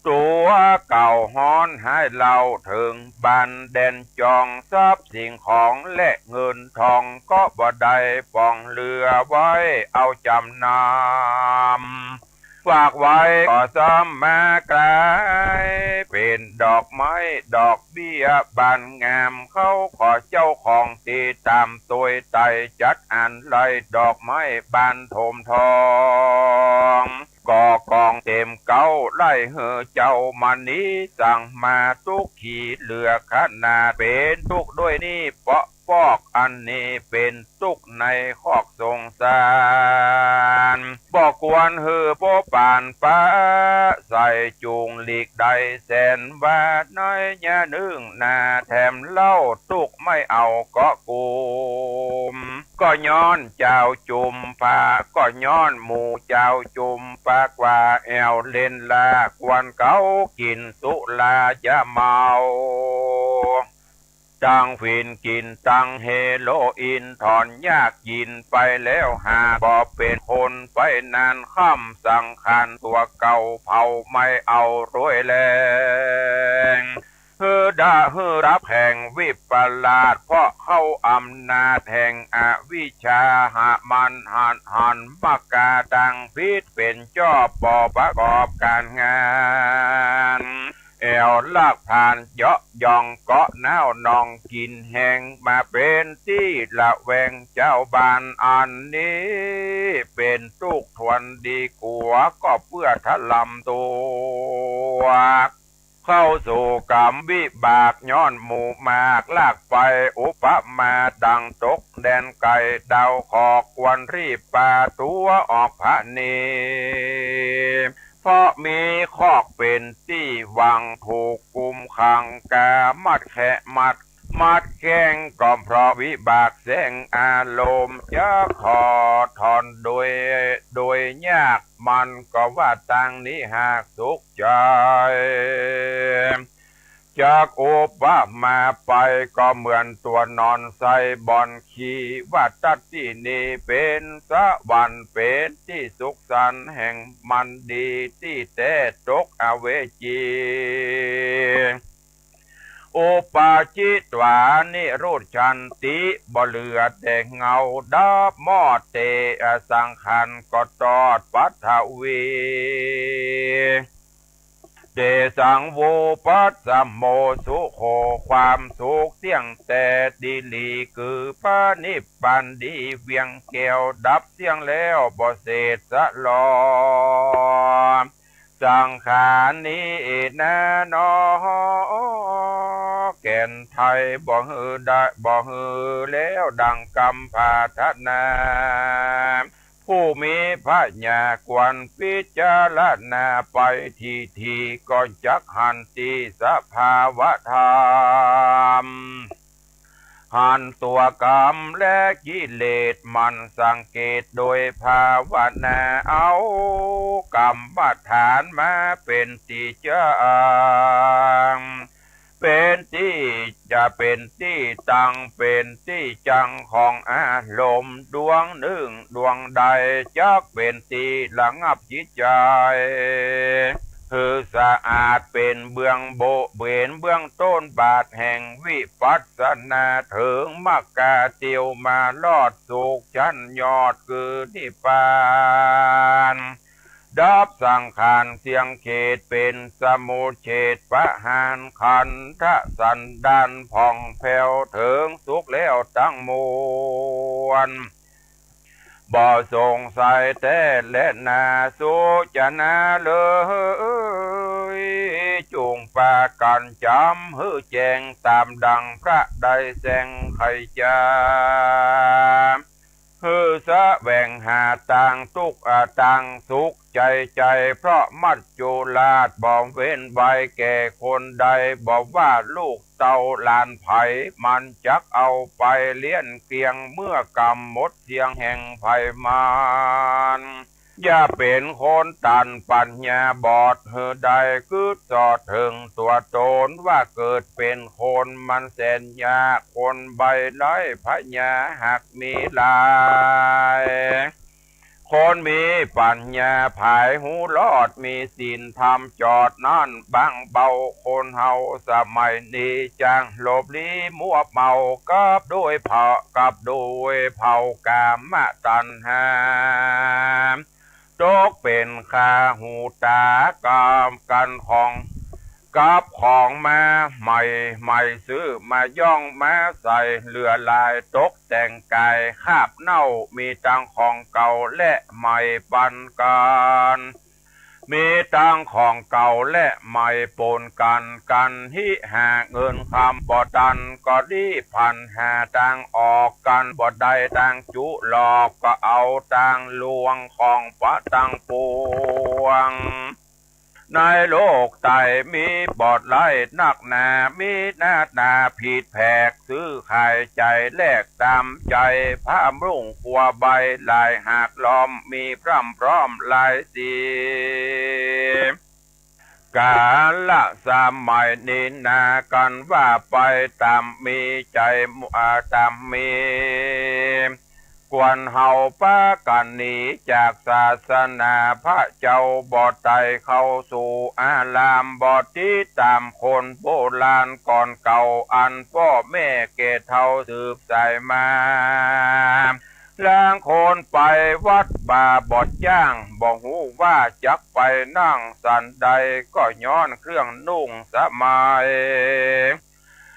ตั๋วเก่าฮ้อนไฮเล่าเถิงบ้านแดนจอง ทรัพย์สิ่งของและเงินทอง ก็บ่ได้ปองเหลือไว้ เอาจ๋ำนำ ฝากไว้ก็ซ้ำมากลาย เป๋นดอกไม้ดอกเบี้ยบานงาม เขาขอเจ้าของตีต๋ามตวยไต จัดอันไล่ดอกไม้บานโถมทอง ก่อกองเต๋มเก๊า ไล่หื้อเจ้ามณี สั่งมาตุ๊กข์ขี้เหลือขนาด เป๋นตุ๊กข์ด้วยนี่เปาะ ปอกอันนี้เป๋นตุ๊กข์ในคอกสงสาร บ่ควรหื้อโป๊ปานปะใส่ จุ่งหลีกได้แสนว่า ในยะนึ่งนาแถมเล่า ตุ๊กข์ไม่เอาเกาะกุม ก็ย้อนเจ้าจุมพะ ก็ย้อนหมู่เจ้าจุมปากว่า แอ่วเล่นลากวนเก๊า กิ๋นสุรายาเมา ตังฝิ่นกิ๋นตังเฮโรอีน ถอนยากกิ๋นไปแล้ว หากบ่เป๋นคนไปนาน ค่ำสังขารตั๋วเก่า เผาไหม้เอาด้วยแลง หื้อดะหื้อรับแห่งวิปลาส เพราะเข้าอำนาจแห่งอวิชชา หามันหันหันมากาตังผิด เป๋นจอบบ่ประกอบการงาน แอ่วลักผ่านเยาะย่องเกาะน้าวนองกิ๋นแฮง มาเป๋นตี้ระแวงเจ้าบ้าน อันนี้เป๋นตุ๊กข์ทวนดีกว่า ก็เปื้อทะลำตั๋ว เข้าสู่กรรมวิบาก ย้อนหมู่มากลักไป อุปมาดังตกแดนไกล ดาวขอกควรรีบปาตั๋วออกผะเน เพราะมีคอกเป๋นตี้หวัง ถูกกุมขังกามัดแคะมัด มัดแข้งก็เพราะวิบากแสงอารมณ์ จักถอดถอนโดย โดยยาก มันก็ว่าตางนี้หากสุขใจ จักอุปมาไปก็เหมือนตัวนอนใส่บ่อนขี้ ว่าตัดที่นี่เป๋นสวรรค์ เป๋นตี้สุขสันต์แห่งมันดี ตี้แต๊ตกอเวจี อุปาจิตวานิรุจฉันติ บ่เหลือแต่เงาดับมอดเต สังขารก็ตอดปัทวี เตสัง วิปัสสโม สุโข ความสุขเที่ยงแท้ดีหลี คือพระนิพพานดีเวียงแก้ว ดับเสี้ยงแล้วบ่เศษสะหลอ สังขารนี้นาหนอ แก่นไท้บ่หื้อได้ บ่หื้อแล้วดังกำปรารถนา ผู้มีปัญญาควรพิจารณาไปทีที ก็จักหันตี้สภาวะธรรม หันตัวกรรมและกิเลส หมั่นสังเกตโดยภาวนา เอากรรมฐานมาเป็นตี้จั้ง เป็นตี้จะเป็นตี้ตั้ง เป็นตี้จั้งของอารมณ์ดวงนึ่งดวงใด จักเป็นตี้ระงับจิตใจ หื้อสะอาดเป็นเบื้องโบ เป็นเบื้องต้นบาทแห่งวิปัสสนา เถิงมรรคาเตียวมารอดสุขชั้นยอดคือนิพพาน ดับสังขารเสี้ยงเขต เป็นสมุจเฉทประหารขันธสันดานผ่องแผ้ว เถิงสุขแล้วทั้งมวล บ่สงสัยแท้แลนา สุจนาเลย จุ่งปากั๋นจ๋ำหื้อแจ้ง ต๋ามดั่งพระได้แจ้งไขจ๋า หื้อแสวงหาตางตุ๊กข์ อา ตางสุขใจ๋ใจ๋ เพราะมัจจุราชบ่เว้นไว้แก่คนใด บ่ว่าลูกเต้าหลานใผ มันจักเอาไปเลี้ยงเกลี้ยง เมื่อกำหมดเสี้ยงแห่งไผมัน อย่าเป็นคนตันปัญญาบอด หื้อได้กึ๊ดสอดเถิงตั๋วตน ว่าเกิดเป็นคนมันแสนยาก คนใบ้ไร้ปัญญาหากมีหลาย คนมีปัญญาผายฮู้รอด มีศีลธรรมจอดนั้นบางเบา คนเฮาสมัยนี้จ้างหลบลี้มัวเมา กับด้วยเผา กับด้วยเผากามตัณหา ตกเป็นข้าหูตากับกันของ กับของมาใหม่ใหม่ซื้อมาย่องมาใส่ เหลือหลายตกแต่งกาย คราบเน่ามีตังของเก่าและใหม่ปันกัน มีตังของเก่าและใหม่ปนกัน กันฮิหาเงินคำบ่ตัน ก็ดีผันหาตังออกกันบ่ได้ ตังจุหลอกก็เอาตังลวงของปะตังปวง ในโลกไตมีบอดไร้นักหนา มีหน้าตาผิดแผก ซื้อขายใจแลกตามใจ พระมรุ่งครัวใบหลายหากล้อม มีพร่ำพร้อมหลายสี กาละสมัยนี้นากันว่าไปตามมีใจมัวตามมี ควรเฮาปากันหนีจากศาสนาพระเจ้าบ่ไต่เข้าสู่อาราม บ่ติดตามคนโบราณก่อนเก่า อันป้อแม่แก่เฒ่าสืบสายมา ลางคนไปวัดบ่าบ่จ้าง บ่ฮู้ว่าจักไปนั่งสันใด ก็ย้อนเครื่องนุ่งสมัย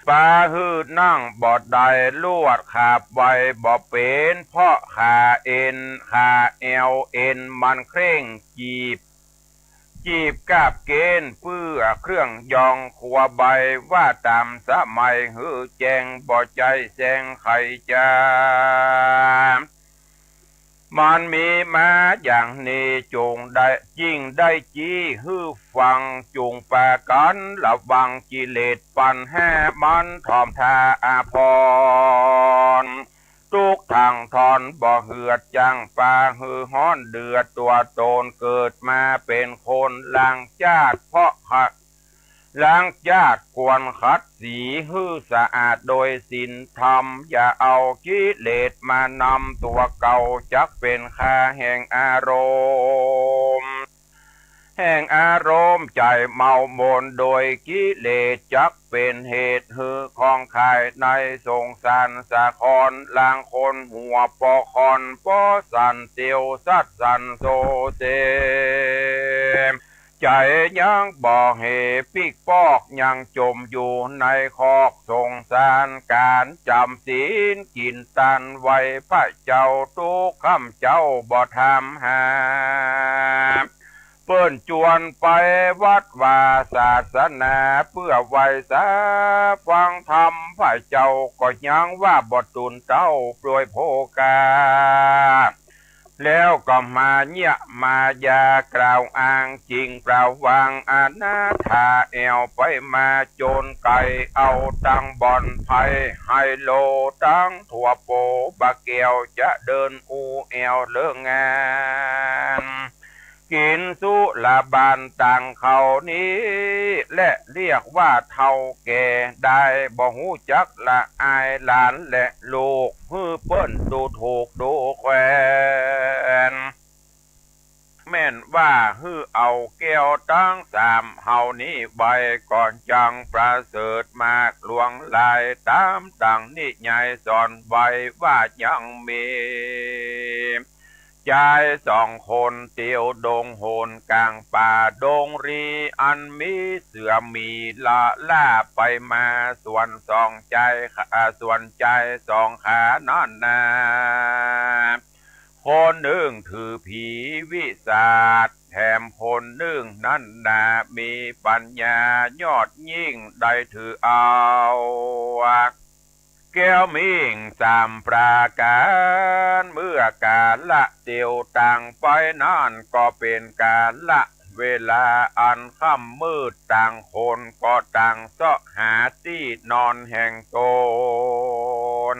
ปาหื้อนั่งบ่ได้ลวดขาบไวบ่เป๋น เพราะขาเอ็น ขาแอวเอ็นมันเคร่ง จีบ จีบกาบเกณฑ์เปื้อเครื่องยองครัวใบ ว่าตามสมัยหื้อแจ้งบ่ใจ้แซงไขจ๋า มันมีมาอย่างนี้ จุ่งได้ จิ่งได้จี้หื้อฟัง จุ่งปากั๋นระวังกิเลสปัญหา มันถ่อมท่าอาภรณ์ ตุ๊กข์ทั้งทอนบ่เหือด จั่งปาหื้อฮ้อนเดือดตั๋วตน เกิดมาเป๋นคนล้างจาติ เพราะขัด ล้างจาติควรขัดสีหื้อสะอาดโดยศีลธรรม อย่าเอากิเลสมานำตั๋วเก่า จักเป๋นข้าแห่งอารมณ์ แห่งอารมณ์ใจ๋เมาหมองโดยกิเลส จักเป๋นเหตุหื้อข้องไคในสงสารสาคร ลางคนหัวปอคอนปอสั่นเตียวสัตว์สั่นโซเซ ใจ๋ยังบ่เหปิกปอก ยังจมอยู่ในคอกสงสาร ก๋านจ๋ำศีลกิ๋นตันไหว้พระเจ้า ตุ๊กค่ำเจ๊าบ่ถามหา เปิ้นจวนไปวัดวาศาสนา เปื้อไหว้สาฟังธรรม พระเจ้าก็ยังว่าบ่ตูนเต้าโปรยโภคา แล้วก็มาเยียะมายากล่าวอ้างจริงเปล่า วางอนาถาแอ่วไปมา โจรไก่เอาตังบ่อนไพ่ ไฮโลตังทั่วโป บ่าแก้วจะเดินอู้แอ่วเลิกงาน กิ๋นสุราบานตังเขานี้แหละ เรียกว่าเฒ่าแก่ได้ บ่ฮู้จักละอายหลานและลูก หื้อเปิ้นดูถูกดูแควน แม่นว่าหื้อเอาแก้วตังสามเฮานี้ไว้ ก็ยังประเสริฐมากหลวงหลาย ต๋ามตังนิยายสอนไว้ว่ายังมี จายสองคนเตียวดงหนกลางป่าดงรี อันมีเสือหมีละล่าไปมา ส่วนสองจาย อ่า ส่วนจายสองขานั้นนา คนนึ่งถือผีวิสาท แถมคนนึ่งนั้นนา มีปัญญายอดยิ่ง ได้ถือเอา แก้วมิ่งสามประก๋าน เมื่อกาละเตียวตังไปนั้น ก็เป๋นกาละเวลาอันค่ำมืด ต่างคนก็ต่างเซาะหาตี้นอนแห่งตน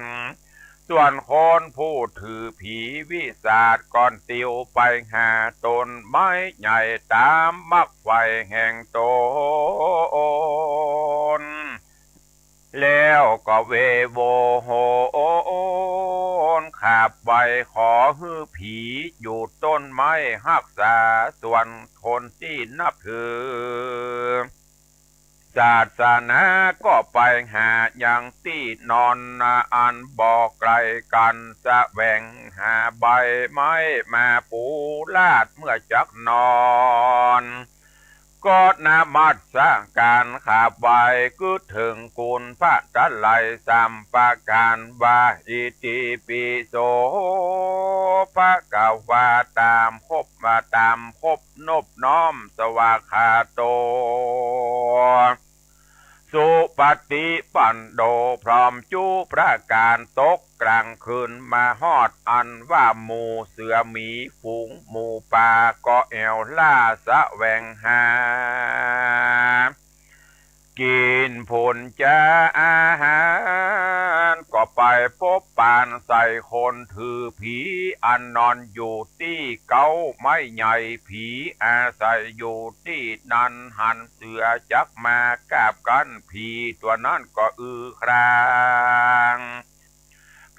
ส่วนคนผู้ถือผีวิสาทก็เตียวไปหาต้นไม้ใหญ่ต๋ามมักใฝ่แห่งตน แล้วก็เวโวโหนขับไหว้ขอหื้อผีอยู่ต้นไม้ฮักษา ส่วนคนตี้นับถือศาสนาก็ไปหายังตี้นอนนาอันบ่ไกลกั๋น แสวงหาใบไม้มาปูลาดเมื่อจักนอน ก็นมัสก๋านขับไหว้ กึ๊ดเถิงคุณพระตะไลสามประก๋านว่า อิติปิโส ภะคะวา ต๋ามครบ มาต๋ามครบนบน้อม สวากขาโต สุปฏิปันโน พร้อมจุประก๋าน ตกกลางคืนมาฮอด อันว่าหมู่เสือหมีฝูงหมูป่า ก็แอ่วล่าแสวงหา กิ๋นผลจาอาหาร ก็ไปปบปานใส่คนถือผี อันนอนอยู่ตี้เก๊าไม้ใหญ่ ผีอาศัยอยู่ตี้นั้น หันเสือจักมากาบกั้น ผีตั๋วนั้นก็อือคราง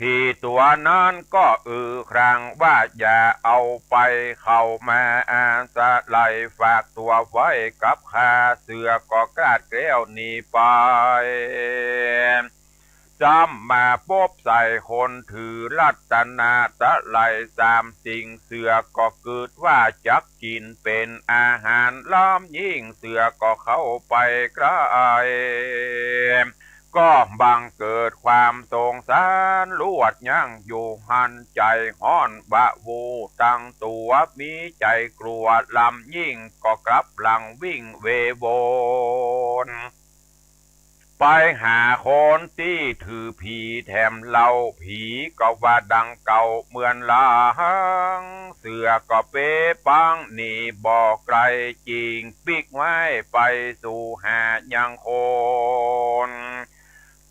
ผีตั๋วนั้นก็อือครางว่า อย่าเอาไป เข้ามาอาศัย ฝากตั๋วไว้กับข้า เสือก็กราดแกล้วหนีไป ซ้ำมาปบใส่คนถือรัตนตะไลสามสิ่ง เสือก็กึ๊ดว่าจักกิ๋นเป๋นอาหาร ล้ำยิ่งเสือก็เข้าไปใกล้ ก็บังเกิดความสงสาร ลวดยั้งอยู่หั้น ใจ๋ฮ้อนวาบาตั้งตั๋ว มีใจ๋กลัวล้ำยิ่ง ก็กลับหลังวิ่งเวโวน ไปหาคนตี้ถือผีแถมเล่า ผีก็ว่าดังเก่าเหมือนหลัง เสือก็เป๋ปังหนีบ่ไกล จิ่งปิ๊กไม้ไปสู่หายังคน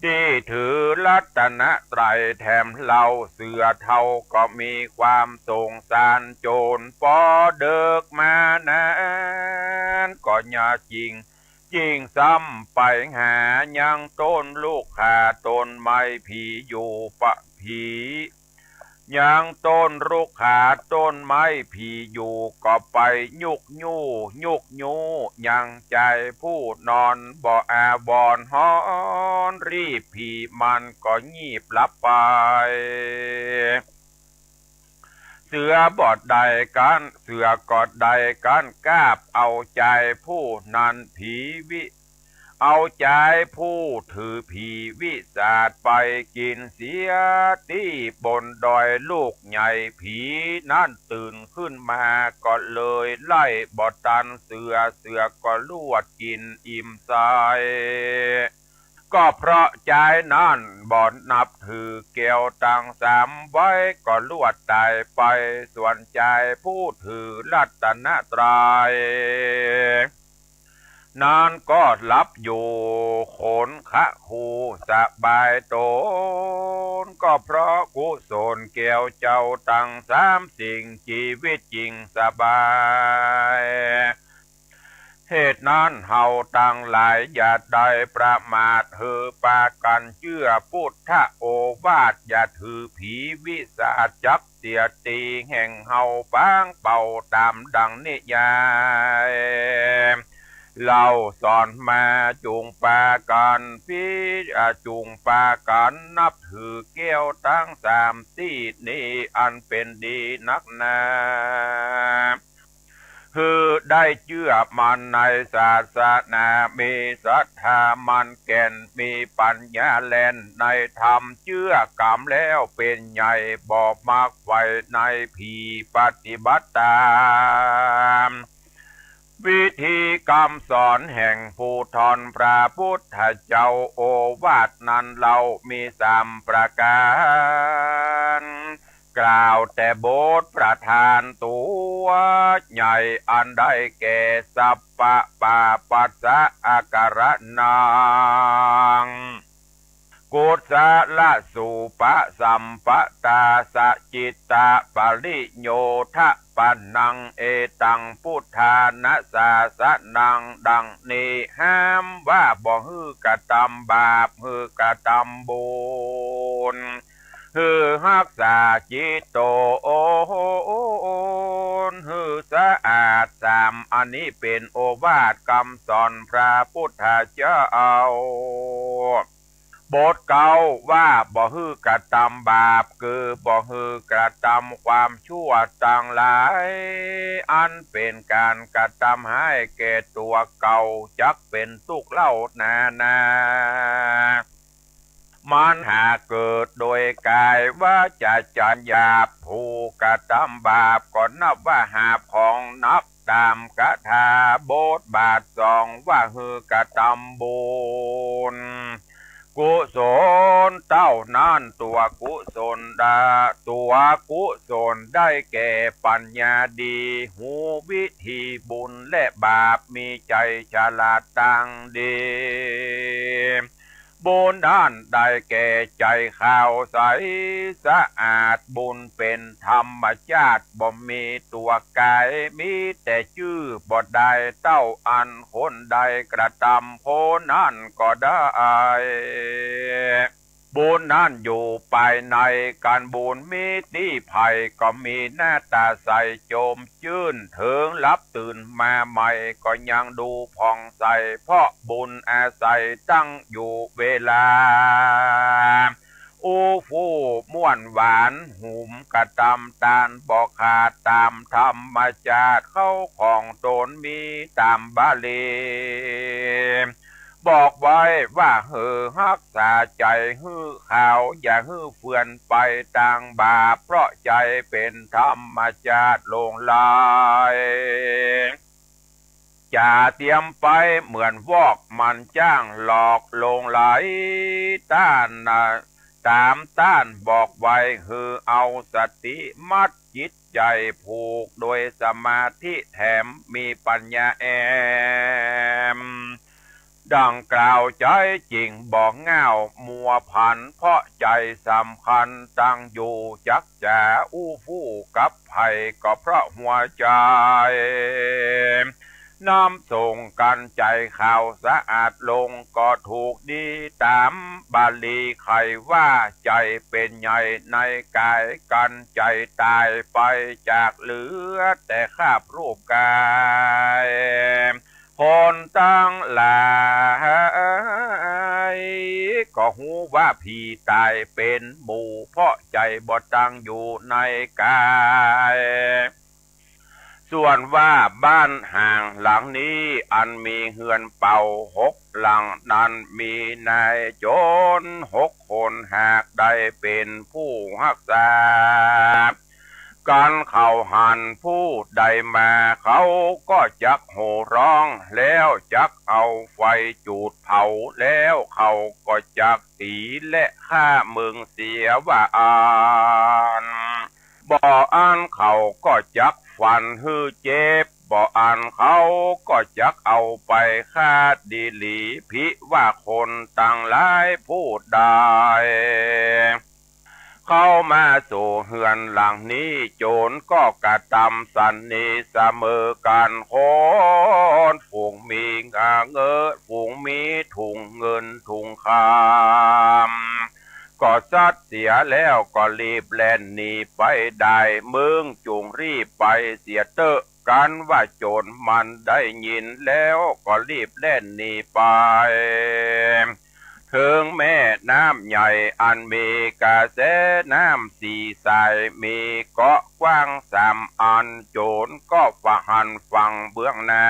ตี้ถือรัตนตรัยแถมเล่า เสือเฒ่าก็มีความสงสารโจร ปอเดิกมานั้นก็ยาจิ่ง จิ่งซ้ำไปหายังต้นลูกข่าต้นไม้ ผีอยู่ปะผี ยังต้นรุกขาต้นไม้ผีอยู่ ก็ไปยุกยู้ ยุกยู้ ยังใจผู้นอนบ่อาวรณ์ ฮ้อนรีบผีมันก็งีบหลับไป เสือบ่ได้กั๋น เสือก็ได้กั๋น กาบเอาใจผู้นั้นผีวิ เอาใจผู้ถือผีวิสาทไปกิ๋นเสียตี้บนดอยลูกใหญ่ ผีนั้นตื่นขึ้นมาก็เลยไล่บ่ตันเสือ เสือก็ลวดกิ๋นอิ่มใส ก็เพราะใจนั้นบ่นับถือแก้วตังสามไว้ ก็ลวดต๋ายไป ส่วนใจผู้ถือรัตนตรัย นั้นก็หลับอยู่ขนคะคูสบายต๋น ก็เพราะกุศลแก้วเจ้าตังสามสิ่ง ชีวิตจริงสบาย เหตุนั้นเฮาตังหลายอย่าได้ประมาท หื้อปากั๋นเจื้อพุทธโอวาท อย่าถือผีวิสาทจัก เสียตี้แห่งเฮาปางเป่าต๋ามดังนิยาย เล่าสอนมา จุ่งปากั๋นพิ อ่า จุ่งปากั๋นนับถือแก้วตังสามตี้นี้ อันเป๋นดีนักหนา หื้อได้เจื้อมั่นในศาสนา มีศรัทธามั่นแก่น มีปัญญาแล่นในธรรม เจื้อกำแล้วเป๋นใหญ่ บ่มักใฝ่ในผี ปฏิบัติต๋ามวิธีกำสอนแห่งผู้ท่อนพระพุทธเจ้า โอวาทนั้นเล่ามีสามประก๋าน กล่าวแต่บทประธานตั๋วใหญ่ อันได้แก่ สัพพะปาปัสสะอาการะนัง กุศลสูปสัมปตา สะจิตตะปริโยทะปะนัง เอตังพุทธานะสาสะนัง ดังนี้ห้ามว่าบ่หื้อกระตำบาป หื้อกระตำบุญ หื้อฮักษาจิตโตน หื้อสะอาด สามอันนี้เป๋นโอวาทกำสอนพระพุทธเจ้า บทเก้าว่าบ่หื้อกระตำบาป คือบ่หื้อกระตำความชั่วตังหลาย อันเป๋นก๋านกระตำฮ้ายแก่ตั๋วเก่า จักเป๋นตุ๊กข์เล่านานา มันหากเกิดโดยก๋ายวาจ๋าใจ๋หยาบ ผู้กระตำบาปก็นับว่าหาบของหนักต๋ามคาถาบทบาทสองว่าหื้อกระตำบุญกุศลเต้านั้น ตั๋วกุศลดา ตั๋วกุศลได้แก่ปัญญาดี ฮู้วิธีบุญและบาป มีใจ๋ฉลาดตังดี บุญนั้นได้แก่ใจ๋ขาวใสสะอาด บุญเป๋นธรรมชาติ บ่มีตั๋วก๋าย มีแต่จื้อ บ่ได้เต้าอันคนใดกระตำ คนนั้นก็ได้บุญนั้นอยู่ภายใน ก๋านบุญมีตี้ใผก็มีหน้าต๋าใสโจ่มจื้น เถิงหลับตื่นมาใหม่ก็ยังดูผ่องใส เพราะบุญอาศัยตั้งอยู่เวลา อู้ฟู่ม่วนหวาน หุมกระตำตานบ่ขาด ต๋ามธรรมชาติเข้าของต๋นมีต๋ามบาลี บอกไว้ว่าหื้อฮักษาใจ๋หื้อขาว อย่าหื้อเฟื่อนไปตางบาป เพราะใจ๋เป๋นธรรมชาติหลงไหล จ๋าเตียมไปเหมือนวอก มันจ้างหลอกหลงไหล ต้านนะ ต๋ามต้านบอกไว้ หื้อเอาสติมัดจิตใจ๋ผูกโดยสมาธิแถมมีปัญญาแอม ดังกล่าวใจ๋จริงบ่ง่าวมัวผัน เพราะใจ๋สำคัญตั้งอยู่ จักจ๋าอู้ฟู่กับใผก็เพราะหัวใจ๋ น้ำสงฆ์กันใจขาวสะอาดลงก็ถูกดีตามบาลีไขว่าใจเป็นใหญ่ในกายกันใจตายไปจากเหลือแต่คราบรูปกาย คนทั้งหลายก็ฮู้ว่าผีตายเป็นหมู่เพราะใจบ่ตั้งอยู่ในกาย ส่วนว่าบ้านห่างหลังนี้อันมีเฮือนเป่าหกหลังนั้นมีนายโจรหกคนหากได้เป็นผู้รักษา กันเขาหันผู้ใดมาเขาก็จักโห่ร้องแล้วจักเอาไฟจูดเผาแล้วเขาก็จักตีและฆ่ามึงเสียว่าอั้น บ่อั้นเขาก็จักฟันหื้อเจ็บ บ่อั้นเขาก็จักเอาไปฆ่าดีหลีผิว่าคนตังหลายผู้ใดเข้ามาสู่เฮือนหลังนี้โจรก็กระตำสันนิเสมอกันคนฝูงมีเงินฝูงมีถุงเงินถุงคำ ก็ซัดเสียแล้วก็รีบแล่นหนีไปได้ มึงจงรีบไปเสียเต๊อะ กันว่าโจรมันได้ยินแล้วก็รีบแล่นหนีไป ถึงแม่น้ำใหญ่อันมีกระแสน้ำสี่สายมีเกาะกว้างสามอัน โจรก็ประหันฝั่งเบื้องหน้า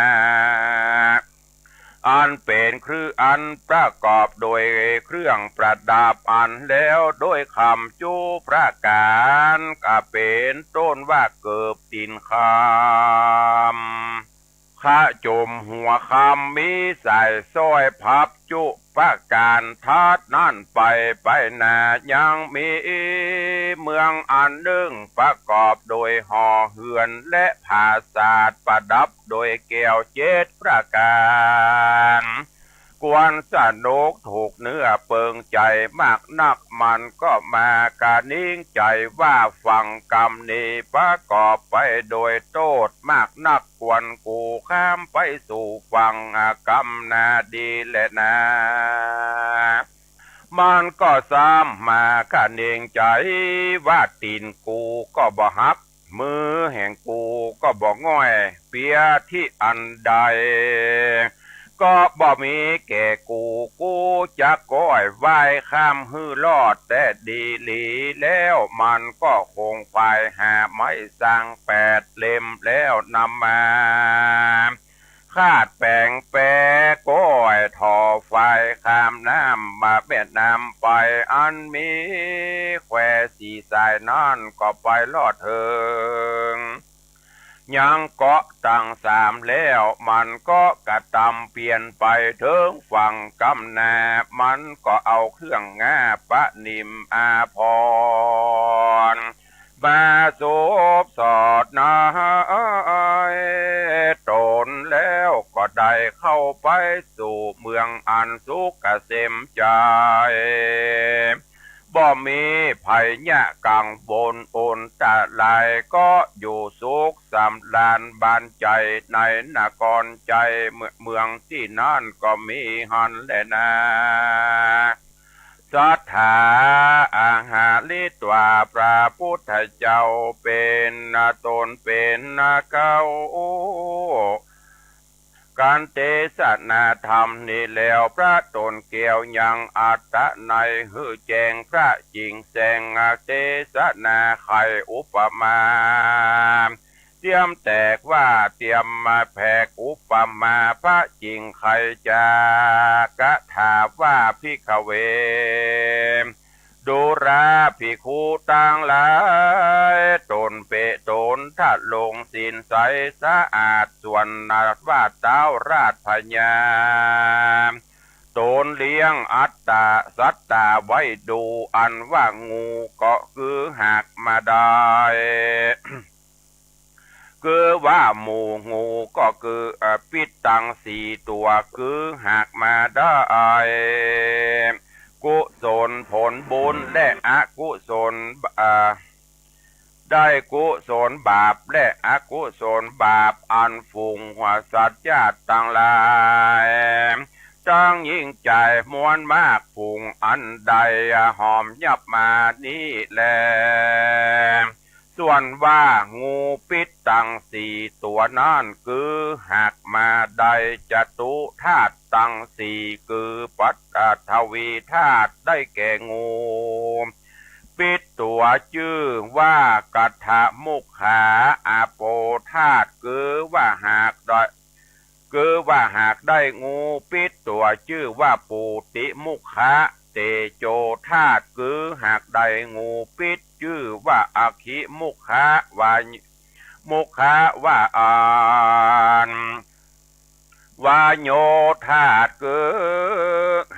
อันเป็นเครื่องอันประกอบโดยเครื่องประดับอันแล้วโดยคำจุประการก็เป็นต้นว่าเกิบตินคำขจมหัวคำมีสายสร้อยพับจุประการทัดนั่นไปไปหนายังมีเมืองอันหนึ่งประกอบโดยหอเฮือนและผาสาทประดับ โดยแก้วเจ็ดประการ ควรสนุกถูกเนื้อเปิงใจมากนัก มันก็มากระนิ่งใจว่าฟังกำนี้ประกอบไปโดยโทษมากนัก ควรกูข้ามไปสู่ฝั่งกำนาดีแลนา มันก็ซ้ำมากระนิ่งใจว่าตีนกูก็บ่หัก มือแห่งกูก็บ่ง่อยเปียที่อันใด ก็บ่มีแก่กู กูจักก้อยว่ายข้ามหื้อรอดแต่ดีหลี แล้วมันก็คงควายหาไม้สังแปดเล่มแล้วนำมา คาดแปงแปก้อยถ่อฝ่ายข้ามน้ำมาแม่น้ำไป อันมีแควสี่สายนั้นก็ไปรอดเถิง ยังเกาะตังสามแล้ว มันก็กระตำเปลี่ยนไปเถิงฝั่งกำนา มันก็เอาเครื่องงาประนิมอาภรณ์ มาสบสอดนายตนแล้วก็ได้เข้าไปสู่เมืองอันสุขเกษมใจ บ่มีภัยยะกังวลอันตราย ก็อยู่สุขสำราญบานใจในนครใจ เมืองที่นั่นก็มีหั้นแลนา ศรัทธาอาหาริตวาพระพุทธเจ้าเป็นตนเป็นเก้า การเทศนาธรรมนี้แล้ว พระตนแก้วยังอัตตะในหื้อแจ้งพระจิงแสงเทศนาไขอุปมา เตรียมแตกว่าเตรียมมาแผกอุปมาพระจิงไขจากถาว่าภิกขเว ดูราภิกขุตังหลาย ตนเปะตนทะลงศีลใสสะอาด ส่วนนัดว่าเท้าราชพญา ตนเลี้ยงอัตตาสัตตาไว้ดู อันว่างูก็คือหากมาได้ คือว่าหมู่งูก็คือเอ่อปิดตังสี่ตัวคือหากมาได้ กุศลผลบุญและอกุศลเอ่อได้กุศลบาปและอกุศลบาป อันฝูงสัตว์จัดตังหลาย ตังยิ่งใจ๋มวลมากฝูงอันได้หอมยับมานี้แล ส่วนว่างูพิษตังสี่ตั๋วนั้น คือหากมาได้จตุธาตุตังสี่ คือปฐวีธาตุ ได้แก่งูพิษตั๋วจื้อว่ากัทธมุขขา อาโปธาตุ คือว่าหากได้ คือว่าหากได้งูพิษตั๋วจื้อว่าปูติมุขขา เตโจธาตุ คือหากได้งูพิษจื้อว่าอคิมุขขาวา มุขขาวาอัน วาโยธาตุ คือ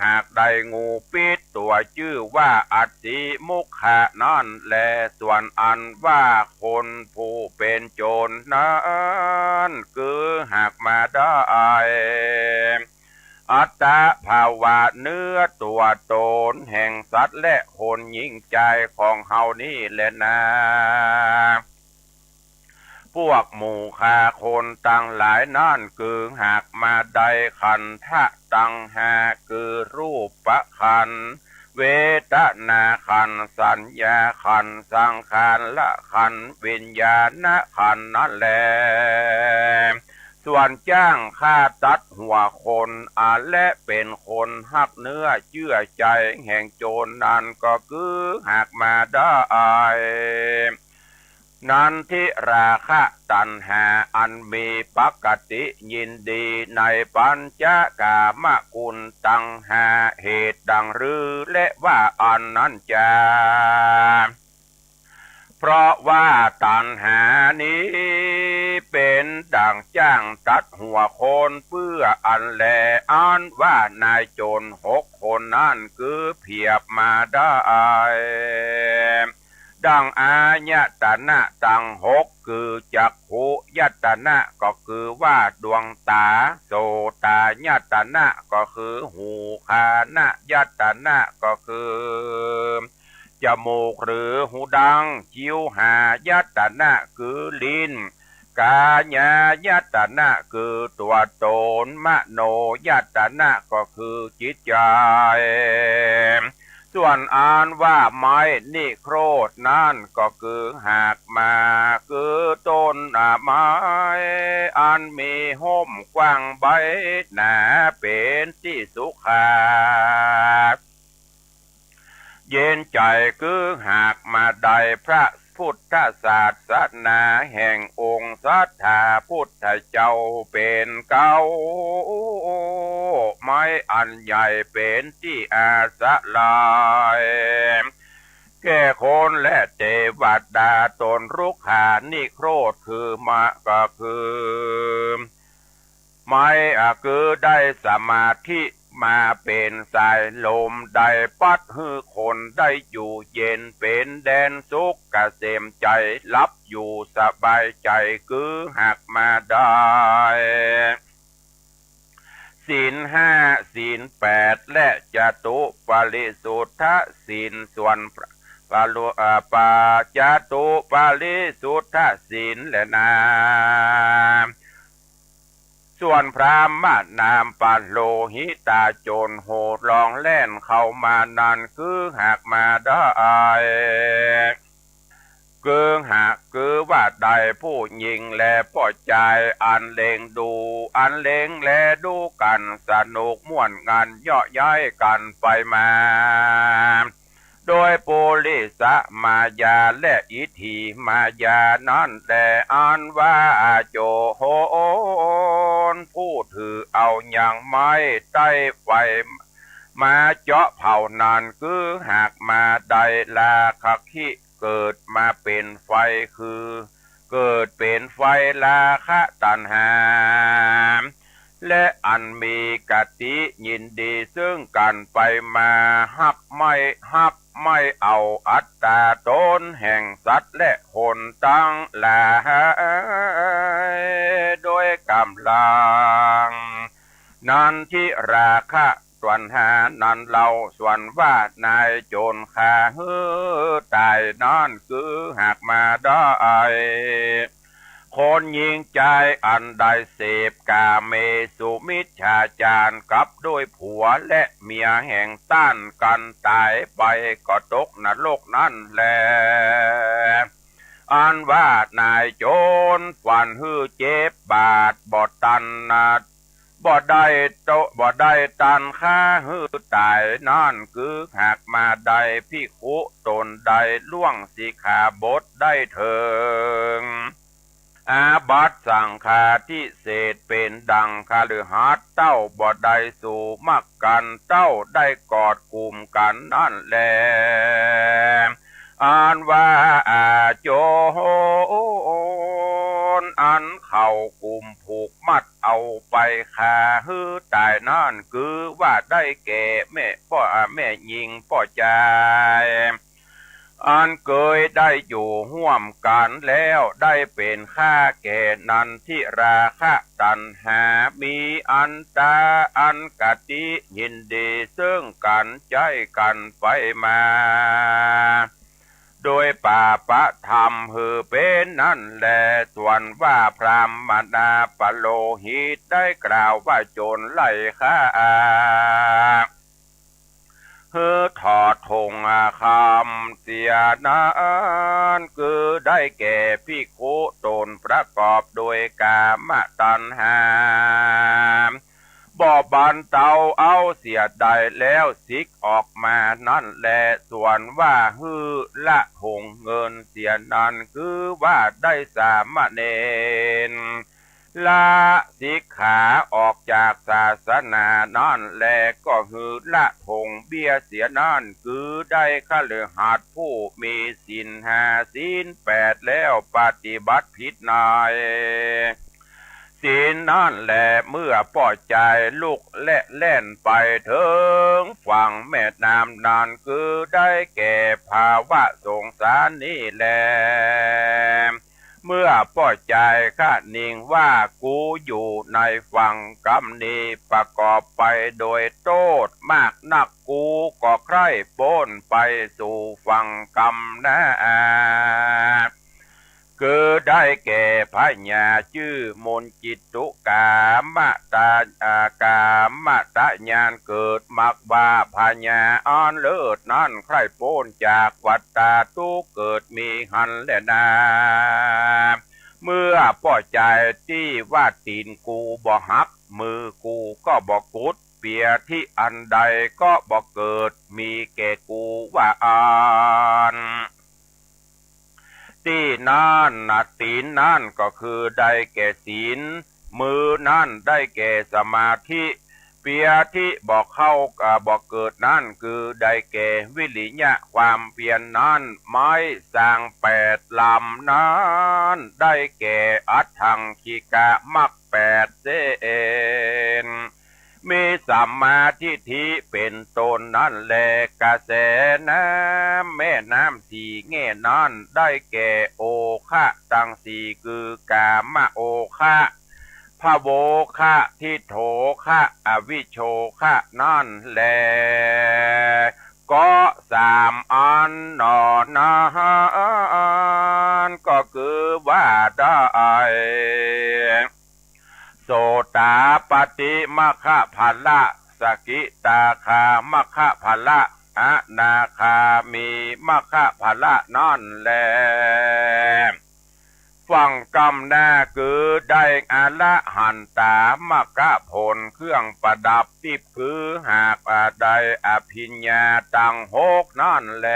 หากได้งูพิษตั๋วจื้อว่าอัตถิมุขขานั้นแล ส่วนอันว่าคนผู้เป็นโจรนั้น คือหากมาได้ อัตตภาวะเนื้อตั๋วตนแห่งสัตว์และคนยิ่งใจ๋ของเฮานี้แลนา พวกหมู่ข้าคนตังหลายนั้น คือหากมาได้ขันธะตังห้า คือรูปขันธ์ เวทนาขันธ์ สัญญาขันธ์ สังขารขันธ์ วิญญาณขันธ์นั้นแล ส่วนจ้างฆ่าตัดหัวคน อา และเป็นคนฮักเนื้อเจื้อใจ๋แห่งโจรนั้น ก็คือหากมาได้ นันทิราคะตัณหาอันมีปกติยินดีในปัญจกามคุณตังห้า เหตุดังรือและว่าอันนั้นจา เพราะว่าตัณหานี้เป็นดั่งจ้างตัดหัวคนเปื้ออันแล อันว่านายโจรหกคนนั้น คือเปรียบมาได้ ดั่งอายตนะตังหก คือจักขุยตนะ ก็คือว่าดวงต๋า โสตายตนะ ก็คือหู คานยตนะ ก็คือจมูกหรือหูดัง จิวหายตนะ คือลิ้น กายายตนะ คือตั๋วตน มโนยตนะ ก็คือจิตใจ๋ ส่วนอันว่าไม้นิโครธนั้น ก็คือหากมา คือต้นไม้อันมีฮ่มกว้างใบหนา เป็นตี้สุขา เย็นใจ๋ คือหากมาได้พระพุทธศาสนาแห่งองค์สัตถาพุทธเจ้าเป็นเก๊า ไม้อันใหญ่เป็นตี้อาศรัย แก่คนและเตวดา ต้นรุกขานิโครธคือมะ ก็คือ ไม้ อ่ะ คือได้สมาธิมาเป็นสายลม ได้ปัดหื้อคนได้อยู่เย็น เป็นแดนสุขเกษมใจ๋ หลับอยู่สบายใจ๋ คือหากมาได้ ศีลห้า ศีลแปด และจตุปริสุทธศีล ส่วนพระ ปะลุ อ่า ปะ จตุปริสุทธศีลแลนา ส่วนพราหมณ์นามปะโลหิตาโจรโห่ร้องแล่นเข้ามานั้น คือหากมาได้ คือหาก คือว่าได้ผู้หญิงและป้อจาย อันเล็งดู อันเล็งแลดูกั๋นสนุกม่วนงันเยาะเย้ยกั๋นไปมา โดยปุริสมายาและอิทธิมายานั้นแล อันว่าโจรผู้ถือเอายังไม้ใต้ไฟมาเจาะเผานั้น คือหากมาได้ราคะคิเกิดมาเป็นไฟ คือ เกิดเป็นไฟราคะตัณหา และอันมีกติยินดีซึ่งกั๋นไปมา ฮักไม้ ฮักไม้เอาอัตตาตนแห่งสัตว์และคนตังหลาย โดยกำลัง นันทิราคะ ตัณหานั้นเล่า ส่วนว่านายโจรฆ่าหื้อต๋ายนั้น คือหากมาได้ คนหญิงชายอันได้เสพกาเมสุมิจฉาจารกับด้วยผัวและเมียแห่งต้านกันต๋ายไป ก็ตกนรกนั้นแล อันว่านายโจรฝันหื้อเจ็บบาดบ่ตันนะ บ่ได้โต บ่ได้ตันฆ่าหื้อต๋ายนั้น คือหากมาได้ภิกขุตนใดล่วงสิกขาบทได้เถิง อาบัติสังฆาทิเศษเป็นดังคฤหัสถ์เต้าบ่ได้สู่มักกันเต้าได้กอดกุมกันนั้นแล อันว่าอาโจรอันเขากุมผูกมัดเอาไปฆ่าหื้อต๋ายนั้น คือว่าได้แก่แม่ป้อ อา แม่ญิงป้อจาย อันเกยได้อยู่ฮ่วมกันแล้วได้เป๋นข้าแก่นันทิราคะตัณหา มีอันต๋าอันกะติยินดีเซิ่งกันใจ๊กันไปมา โดยปาปะธรรมหื้อเป๋นนั้นแล ส่วนว่าพราหมณาปโลหิตได้กล่าวว่าโจรไล่ฆ่า หื้อถอดถงคำเสียนั้น คือได้แก่ภิกขุตนประกอบโดยกามตัณหา บ่บรรเทาเอาเสียได้แล้วสิกออกมานั้นแล ส่วนว่าหื้อละถงเงินเสียนั้น คือว่าได้สามเณร ละสิกขาออกจากศาสนานั้นแล ก็หื้อละถงเบี้ยเสียนั้น คือได้คฤหัสถ์ผู้มีศีลห้าศีลแปดแล้วปฏิบัติผิดในศีลนั้นแล เมื่อป้อจายลุกและแล่นไปเถิงฝั่งแม่น้ำนั้น คือได้แก่ภาวะสงสารนี้แล เมื่อป้อจายคะนิงว่า กูอยู่ในฝั่งกำนี้ประกอบไปโดยโต้ษมากนัก กูก็ใคร่ป๊นไปสู่ฝั่งกำนา คือได้แก่พญาจื้อมุนจิตตุกามตะ อ่า กามตะญาณเกิดมักว่าพญาอันเลิศนั้นใคร่ป๊นจากวัฏฏะทุกข์เกิดมีหั้นแลนา เมื่อป้อจายตี้ว่าตี๋นกูบ่หัก มือกูก็บ่กุด เปียธิอันใดก็บ่เกิดมีแก่กูว่าอั้น ตี้นั้นนะ ตี๋นนั้นก็คือได้แก่ศีล มือนั้นได้แก่สมาธิ เปียธิบ่เข้า อ่า บ่เกิดนั้นคือได้แก่วิริยะความเพียรนั้น ไม้สร้างแปดลำนั้นได้แก่อัฏฐังคิกะมรรคแปดเส้น มีสัมมาทิฏฐิเป๋นต้นนั้นแล กระแสน้ำแม่น้ำสี่แง่นั้นได้แก่โอคะตังสี่ คือกามโอคะ ภโวคะ ทิฏโฐคะ อวิชโชคะนั้นแล ก็สามอันหนอนั้น ก็คือว่าได้ โสตาปัตติมัคคะผละ สกิตาคามัคคะผละ อนาคามีมัคคะผละนั้นแล ฝั่งกำนาคือได้อรหันตามัคคะผลเครื่องประดับทิพย์ คือหากว่าได้อภิญญาตังหกนั้นแล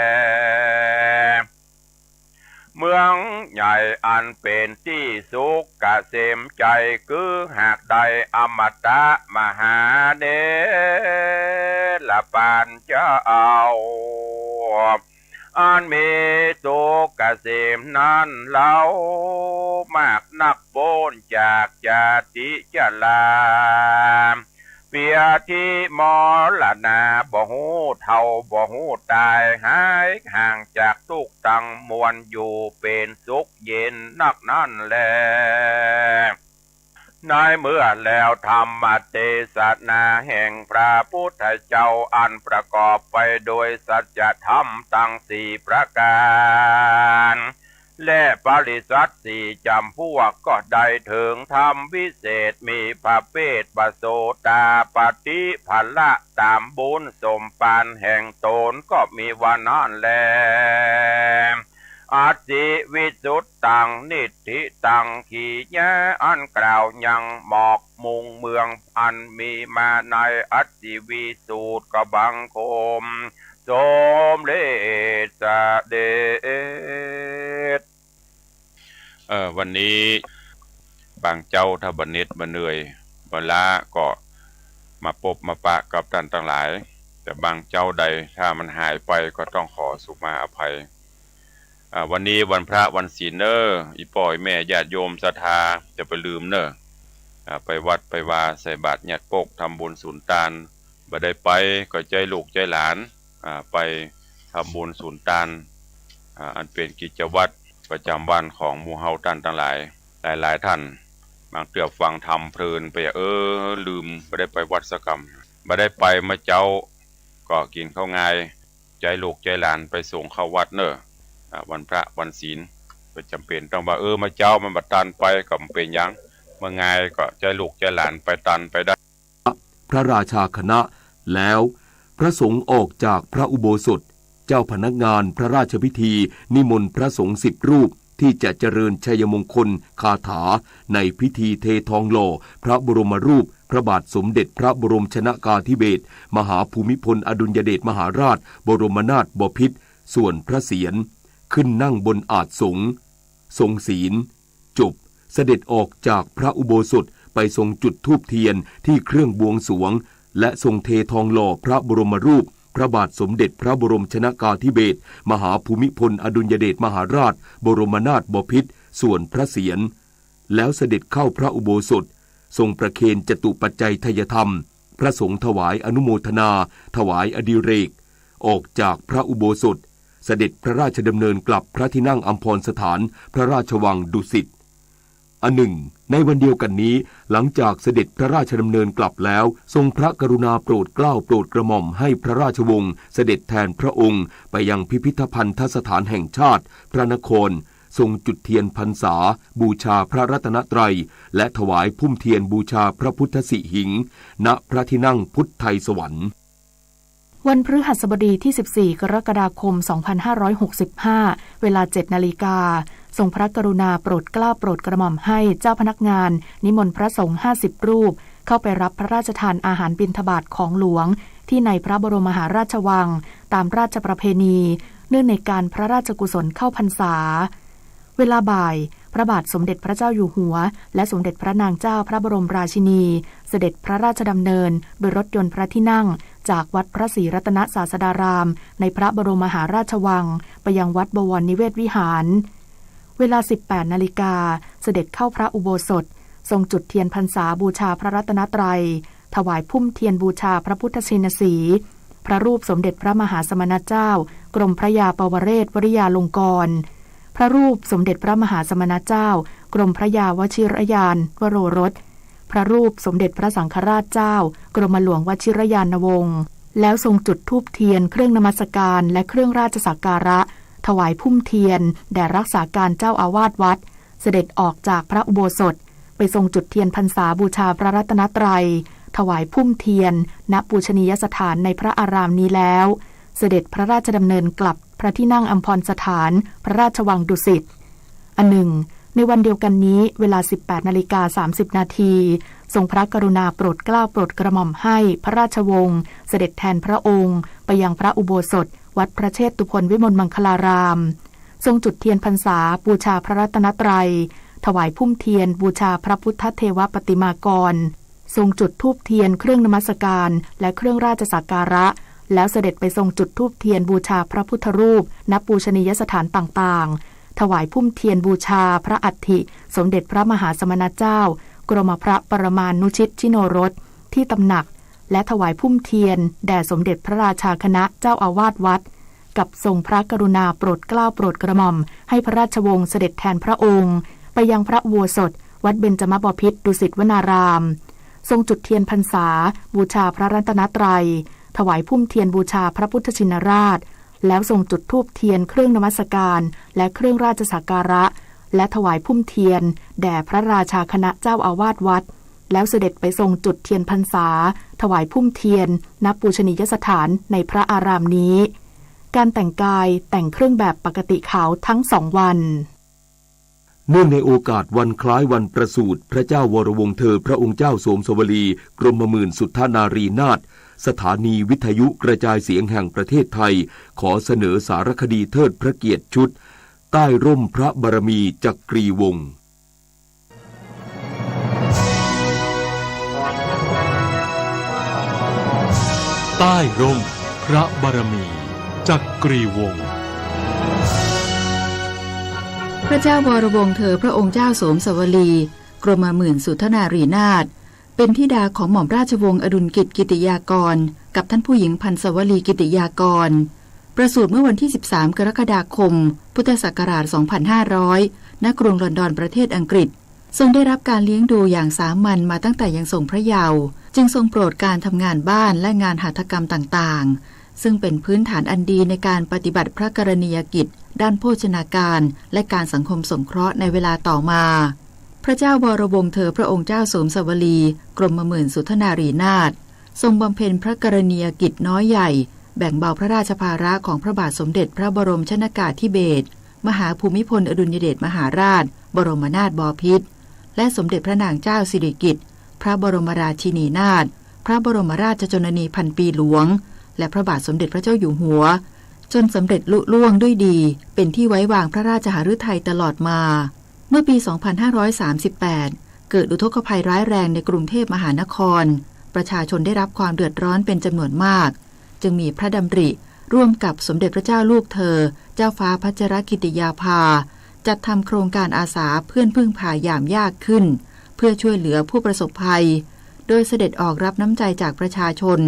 เมืองใหญ่อันเป๋นตี้สุขเกษมชัย คือหากได้อมตะมหาเถรปานเจ้า อันมีสุขเกษมนั้นเล่า มากนักป๊นจากจาติชรา เปียธิมรณา บ่ฮู้เฒ่าบ่ฮู้ต๋าย หายห่างจากทุกข์ตังมวล อยู่เป๋นสุขเย็นนักนั้นแล ในเมื่อแล้วธรรมเตสนาแห่งพระพุทธเจ้าอันประกอบไปโดยสัจธรรมตังสี่ประก๋าน และปริษัทสี่จำพวกก็ได้เถิงธรรมวิเศษ มีพระเภทปโสดาปัตติผละ ตามบุญสมปานแห่งตน ก็มีว่านั้นแล อธิวิสุทธัง นิฏฐิตัง ขีญาอันกล่าวยังหมอกมุ่งเมือง อันมีมาในอธิวิสุทธิกบังคม สมเร็จเสด็จ เอ่อ วันนี้บางเจ้าถ้าบ่เหน็ดบ่เหนื่อยบ่ล้าก็มาปบมาปะกับท่านทั้งหลาย แต่บางเจ้าใดถ้ามันหายไปก็ต้องขอสุมาอภัย อ่า วันนี้วันพระวันศีลเน้อ อีป้ออีแม่ญาติโยมศรัทธา จะไปลืมเน้อ อ่า ไปวัดไปวาใส่บาตรญาติโปก ทำบุญสุนตาน บ่ได้ไปก็ใจ๊ลูกใจ๊หลาน อ่า ไปทำบุญสุนตาน อ่า อันเป็นกิจวัตรประจำวันของหมู่เฮาท่านทั้งหลาย หลายๆ ท่าน บางเทื่อฟังธรรมเพลินไป เออ ลืม บ่ได้ไปวัดสักกำ บ่ได้ไปมาเจ๊า ก็กินข้าวงาย ใจ๊ลูกใจ๊หลานไปส่งเข้าวัดเน้อ อ่า วันพระวันศีล บ่จำเป็นต้องว่า เออ มาเจ๊ามันบ่ตันไป ก็บ่เป็นหยัง เมื่อไงก็ใจ๊ลูกใจ๊หลานไปตันไปได้ พระราชาคณะ แล้ว พระสงฆ์ออกจากพระอุโบสถ เจ้าพนักงานพระราชพิธีนิมนต์พระสงฆ์สิบรูป ที่จะเจริญชัยมงคลคาถาในพิธีเททองหล่อพระบรมรูปพระบาทสมเด็จพระบรมชนกาธิเบศรมหาภูมิพลอดุลยเดชมหาราชบรมนาถบพิตร ส่วนพระเศียรขึ้นนั่งบนอาสน์สงฆ์ ทรงศีล จบ เสด็จออกจากพระอุโบสถไปทรงจุดธูปเทียนที่เครื่องบวงสรวง และทรงเททองหล่อพระบรมรูปพระบาทสมเด็จพระบรมชนกาธิเบศรมหาภูมิพลอดุลยเดชมหาราชบรมนาถบพิตร ส่วนพระเศียร แล้วเสด็จเข้าพระอุโบสถ ทรงประเคนจตุปัจจัยไทยธรรม พระสงฆ์ถวายอนุโมทนา ถวายอดิเรก ออกจากพระอุโบสถ เสด็จพระราชดำเนินกลับพระที่นั่งอัมพรสถานพระราชวังดุสิต อันหนึ่ง ในวันเดียวกันนี้ หลังจากเสด็จพระราชดำเนินกลับแล้ว ทรงพระกรุณาโปรดเกล้าโปรดกระหม่อมให้พระราชวงศ์เสด็จแทนพระองค์ไปยังพิพิธภัณฑสถานแห่งชาติพระนคร ทรงจุดเทียนพรรษาบูชาพระรัตนตรัย และถวายพุ่มเทียนบูชาพระพุทธสิหิงค์ ณ พระที่นั่งพุทธไทยสวรรค์ วันพฤหัสบดีที่ สิบสี่ กรกฎาคม สองพันห้าร้อยหกสิบห้า เวลา เจ็ด นาฬิกา ทรงพระกรุณาโปรดเกล้าโปรดกระหม่อมให้เจ้าพนักงานนิมนต์พระสงฆ์ ห้าสิบ รูป เข้าไปรับพระราชทานอาหารบิณฑบาตของหลวง ที่ในพระบรมมหาราชวัง ตามราชประเพณี เนื่องในการพระราชกุศลเข้าพรรษา เวลาบ่าย พระบาทสมเด็จพระเจ้าอยู่หัว และสมเด็จพระนางเจ้าพระบรมราชินี เสด็จพระราชดำเนินโดยรถยนต์พระที่นั่ง จากวัดพระศรีรัตนศาสดาราม ในพระบรมมหาราชวัง ไปยังวัดบวรนิเวศวิหาร เวลา สิบแปด นาฬิกา เสด็จเข้าพระอุโบสถ ทรงจุดเทียนพรรษาบูชาพระรัตนตรัย ถวายพุ่มเทียนบูชาพระพุทธชินสีห์ พระรูปสมเด็จพระมหาสมณเจ้า กรมพระยาปวเรศวริยาลงกรณ์ พระรูปสมเด็จพระมหาสมณเจ้า กรมพระยาวชิรยานวโรรส พระรูปสมเด็จพระสังฆราชเจ้า กรมหลวงวชิรยานวงศ์ แล้วทรงจุดธูปเทียนเครื่องนมัสการและเครื่องราชสักการะ ถวายพุ่มเทียนแด่รักษาการเจ้าอาวาสวัด เสด็จออกจากพระอุโบสถ ไปทรงจุดเทียนพรรษาบูชาพระรัตนตรัย ถวายพุ่มเทียน ณ ปูชนียสถานในพระอารามนี้แล้ว เสด็จพระราชดำเนินกลับพระที่นั่งอัมพรสถานพระราชวังดุสิต อันหนึ่ง ในวันเดียวกันนี้ เวลา สิบแปด นาฬิกา สามสิบ นาที ทรงพระกรุณาโปรดเกล้าโปรดกระหม่อมให้พระราชวงศ์เสด็จแทนพระองค์ไปยังพระอุโบสถวัดพระเชษฐุพลวิมลมังคลาราม ทรงจุดเทียนพรรษาบูชาพระรัตนตรัย ถวายพุ่มเทียนบูชาพระพุทธเทวปฏิมากร ทรงจุดธูปเทียนเครื่องนมัสการและเครื่องราชสักการะ แล้วเสด็จไปทรงจุดธูปเทียนบูชาพระพุทธรูป ณ ปูชนียสถานต่างๆ ถวายพุ่มเทียนบูชาพระอัฐิสมเด็จพระมหาสมณเจ้า กรมพระปรมานุชิตชิโนรส ที่ตำหนัก และถวายพุ่มเทียนแด่สมเด็จพระราชาคณะเจ้าอาวาสวัด กับทรงพระกรุณาโปรดเกล้าโปรดกระหม่อมให้พระราชวงศ์เสด็จแทนพระองค์ ไปยังพระอุโบสถวัดเบญจมบพิตรดุสิตวนาราม ทรงจุดเทียนพรรษาบูชาพระรัตนตรัย ถวายพุ่มเทียนบูชาพระพุทธชินราช แล้วทรงจุดธูปเทียนเครื่องนมัสการและเครื่องราชสักการะ และถวายพุ่มเทียนแด่พระราชาคณะเจ้าอาวาสวัด แล้วเสด็จไปทรงจุดเทียนพรรษา ถวายพุ่มเทียน ณ ปูชนียสถานในพระอารามนี้ การแต่งกายแต่งเครื่องแบบปกติขาวทั้งสองวัน เนื่องในโอกาสวันคล้ายวันประสูติพระเจ้าวรวงศ์เธอพระองค์เจ้าโสมสวลี กรมหมื่นสุทธนารีนาถ สถานีวิทยุกระจายเสียงแห่งประเทศไทย ขอเสนอสารคดีเทิดพระเกียรติชุด ใต้ร่มพระบารมีจักรีวงศ์ ใต้ร่มพระบารมีจักรีวงศ์ พระเจ้าวรวงศ์เธอพระองค์เจ้าโสมสวลี กรมหมื่นสุทธนารีนาถ เป็นธิดาของหม่อมราชวงศ์อดุลกิจกิติยากร กับท่านผู้หญิงพันสวลีกิติยากร ประสูติเมื่อวันที่ สิบสาม กรกฎาคม พุทธศักราช สองพันห้าร้อย ณ กรุงลอนดอนประเทศอังกฤษ ทรงได้รับการเลี้ยงดูอย่างสามัญมาตั้งแต่ยังทรงพระเยาว์ จึงทรงโปรดการทำงานบ้านและงานหัตถกรรมต่างๆ ซึ่งเป็นพื้นฐานอันดีในการปฏิบัติพระกรณียกิจด้านโภชนาการ และการสังคมสงเคราะห์ในเวลาต่อมา พระเจ้าวรวงศ์เธอพระองค์เจ้าโสมสวลี กรมหมื่นสุทธนารีนาถ ทรงบำเพ็ญพระกรณียกิจน้อยใหญ่ แบ่งเบาพระราชภาระของพระบาทสมเด็จพระบรมชนกาธิเบศร มหาภูมิพลอดุลยเดชมหาราช บรมนาถบพิตร และสมเด็จพระนางเจ้าสิริกิติ์ พระบรมราชินีนาถ พระบรมราชชนนีพันปีหลวง และพระบาทสมเด็จพระเจ้าอยู่หัว จนสำเร็จลุล่วงด้วยดี เป็นที่ไว้วางพระราชหฤทัยตลอดมา เมื่อปี สองพันห้าร้อยสามสิบแปด เกิดอุทกภัยร้ายแรงในกรุงเทพมหานคร ประชาชนได้รับความเดือดร้อนเป็นจำนวนมาก จึงมีพระดำริร่วมกับสมเด็จพระเจ้าลูกเธอ เจ้าฟ้าพัชรกิติยาภา จัดทำโครงการอาสาเพื่อนพึ่งพายามยากขึ้น เพื่อช่วยเหลือผู้ประสบภัย โดยเสด็จออกรับน้ำใจจากประชาชน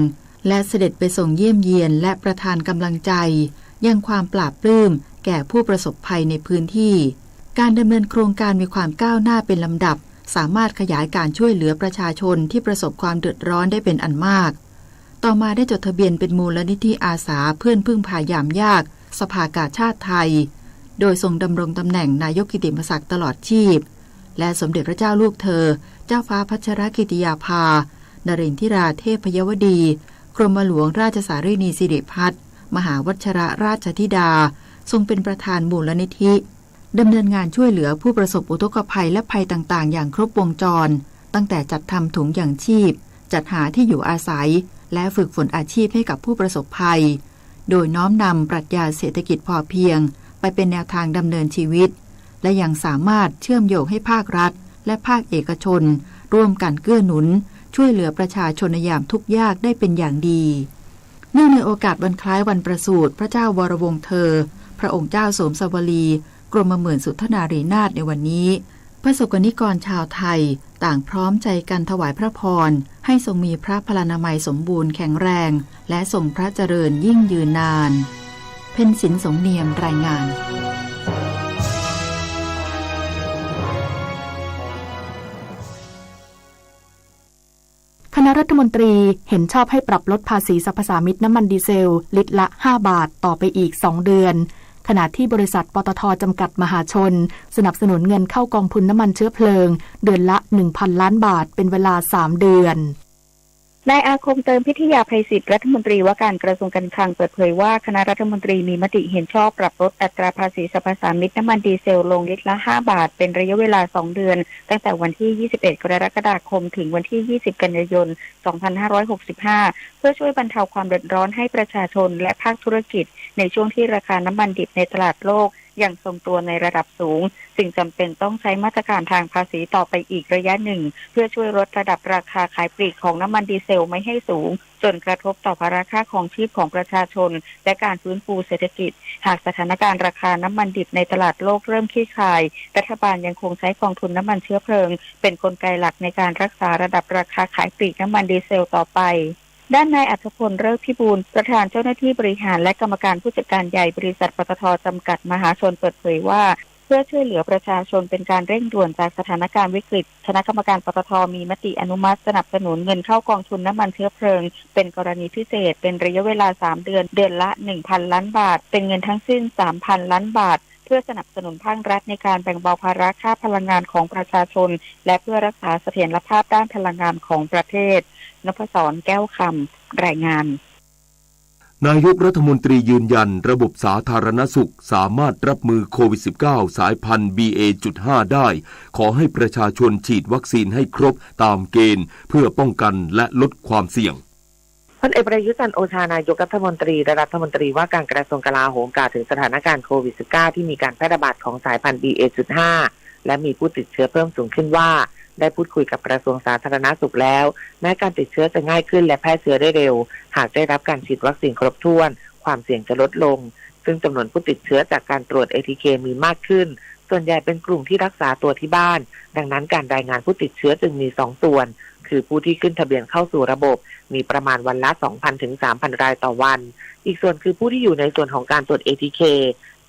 และเสด็จไปทรงเยี่ยมเยียนและประทานกำลังใจ ยังความปลาบปลื้มแก่ผู้ประสบภัยในพื้นที่ การดำเนินโครงการมีความก้าวหน้าเป็นลำดับ สามารถขยายการช่วยเหลือประชาชนที่ประสบความเดือดร้อนได้เป็นอันมาก ต่อมาได้จดทะเบียนเป็นมูลนิธิอาสาเพื่อนพึ่งพายามยาก สภากาชาดไทย โดยทรงดำรงตำแหน่งนายกกิตติมศักดิ์ตลอดชีพ และสมเด็จพระเจ้าลูกเธอ เจ้าฟ้าพัชรกิติยาภา นรินทิราเทพยวดี กรมหลวงราชสารินีสิริพัฒน์ มหาวัชรราชธิดา ทรงเป็นประธานมูลนิธิ ดำเนินงานช่วยเหลือผู้ประสบอุทกภัยและภัยต่างๆ อย่างครบวงจร ตั้งแต่จัดทำถุงยังชีพ จัดหาที่อยู่อาศัย และฝึกฝนอาชีพให้กับผู้ประสบภัย โดยน้อมนำปรัชญาเศรษฐกิจพอเพียง ไปเป็นแนวทางดำเนินชีวิต และยังสามารถเชื่อมโยงให้ภาครัฐ และภาคเอกชน ร่วมกันเกื้อหนุน ช่วยเหลือประชาชนในยามทุกข์ยากได้เป็นอย่างดี เนื่องในโอกาสวันคล้ายวันประสูติพระเจ้าวรวงศ์เธอ พระองค์เจ้าโสมสวลี กรมหมื่นสุทธนารีนาถในวันนี้ พระสงฆ์นิกรชาวไทยต่างพร้อมใจกันถวายพระพร ให้ทรงมีพระพลานามัยสมบูรณ์แข็งแรง และทรงพระเจริญยิ่งยืนนาน เพ็ญศิลป์สงเนียมรายงาน คณะรัฐมนตรีเห็นชอบให้ปรับลดภาษีสรรพสามิตน้ำมันดีเซลลิตรละ ห้า บาท ต่อไปอีก สอง เดือน ขณะที่บริษัท ปตท จำกัดมหาชน สนับสนุนเงินเข้ากองทุนน้ำมันเชื้อเพลิง เดือนละ หนึ่งพัน ล้านบาท เป็นเวลา สาม เดือน นายอาคม เติมพิทยาภัยศิษย์ รัฐมนตรีว่าการกระทรวงการคลัง เปิดเผยว่า คณะรัฐมนตรีมีมติเห็นชอบปรับลดอัตราภาษีสรรพสามิตน้ำมันดีเซลลงลิตรละ ห้า บาท เป็นระยะเวลา สอง เดือน ตั้งแต่วันที่ ยี่สิบเอ็ด กรกฎาคม ถึงวันที่ ยี่สิบ กันยายน สองพันห้าร้อยหกสิบห้า เพื่อช่วยบรรเทาความเดือดร้อนให้ประชาชนและภาคธุรกิจ ในช่วงที่ราคาน้ำมันดิบในตลาดโลกยังทรงตัวในระดับสูง จึงจำเป็นต้องใช้มาตรการทางภาษีต่อไปอีกระยะหนึ่ง เพื่อช่วยลดระดับราคาขายปลีกของน้ำมันดีเซลไม่ให้สูง จนกระทบต่อภาระค่าครองชีพของประชาชน และการฟื้นฟูเศรษฐกิจ หากสถานการณ์ราคาน้ำมันดิบในตลาดโลกเริ่มคลี่คลาย รัฐบาลยังคงใช้กองทุนน้ำมันเชื้อเพลิง เป็นกลไกหลักในการรักษาระดับราคาขายปลีกน้ำมันดีเซลต่อไป ด้านนายอัธพล ฤกษ์พิบูล ประธานเจ้าหน้าที่บริหารและกรรมการผู้จัดการใหญ่บริษัท ปตท จำกัดมหาชน เปิดเผยว่า พื่อช่วยเหลือประชาชนเป็นการเร่งด่วนจากสถานการณ์วิกฤต คณะกรรมการ ปตท มีมติอนุมัติสนับสนุนเงินเข้ากองทุนน้ำมันเชื้อเพลิง เป็นกรณีพิเศษ เป็นระยะเวลา สาม เดือน เดือนละ หนึ่งพัน ล้านบาท เป็นเงินทั้งสิ้น สามพัน ล้านบาท เพื่อสนับสนุนภาครัฐในการแบ่งเบาภาระค่าพลังงานของประชาชน และเพื่อรักษาเสถียรภาพด้านพลังงานของประเทศ นพศร แก้วคำ รายงาน นายกรัฐมนตรียืนยันระบบสาธารณสุขสามารถรับมือโควิด สิบเก้า สายพันธุ์ บี เอ จุด ห้า ได้ ขอให้ประชาชนฉีดวัคซีนให้ครบตามเกณฑ์ เพื่อป้องกันและลดความเสี่ยง พลเอกประยุทธ์ จันทร์โอชา นายกรัฐมนตรี และรัฐมนตรีว่าการกระทรวงกลาโหม กล่าวถึงสถานการณ์โควิด สิบเก้า ที่มีการแพร่ระบาดของสายพันธุ์ บี เอ จุด ห้า และมีผู้ติดเชื้อเพิ่มสูงขึ้นว่า ได้พูดคุยกับกระทรวงสาธารณสุขแล้ว แม้การติดเชื้อจะง่ายขึ้นและแพร่เชื้อได้เร็ว หากได้รับการฉีดวัคซีนครบถ้วน ความเสี่ยงจะลดลง ซึ่งจำนวนผู้ติดเชื้อจากการตรวจ เอ ที เค มีมากขึ้น ส่วนใหญ่เป็นกลุ่มที่รักษาตัวที่บ้าน ดังนั้นการรายงานผู้ติดเชื้อจึงมีสองส่วน คือผู้ที่ขึ้นทะเบียนเข้าสู่ระบบ มีประมาณวันละ สองพัน ถึง สามพัน รายต่อวัน อีกส่วนคือผู้ที่อยู่ในส่วนของการตรวจ เอ ที เค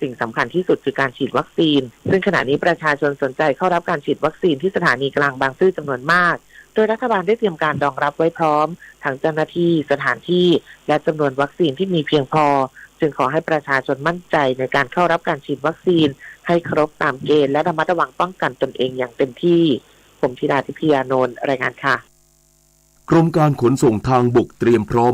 สิ่งสำคัญที่สุดคือการฉีดวัคซีน ซึ่งขณะนี้ประชาชนสนใจเข้ารับการฉีดวัคซีนที่สถานีกลางบางซื่อจำนวนมาก โดยรัฐบาลได้เตรียมการรองรับไว้พร้อม ทั้งเจ้าหน้าที่ สถานที่ และจำนวนวัคซีนที่มีเพียงพอ จึงขอให้ประชาชนมั่นใจในการเข้ารับการฉีดวัคซีน ให้ครบตามเกณฑ์ และระมัดระวังป้องกันตนเองอย่างเต็มที่ ผมธีรา ทิพยานนท์ รายงานค่ะ กรมการขนส่งทางบกเตรียมพร้อม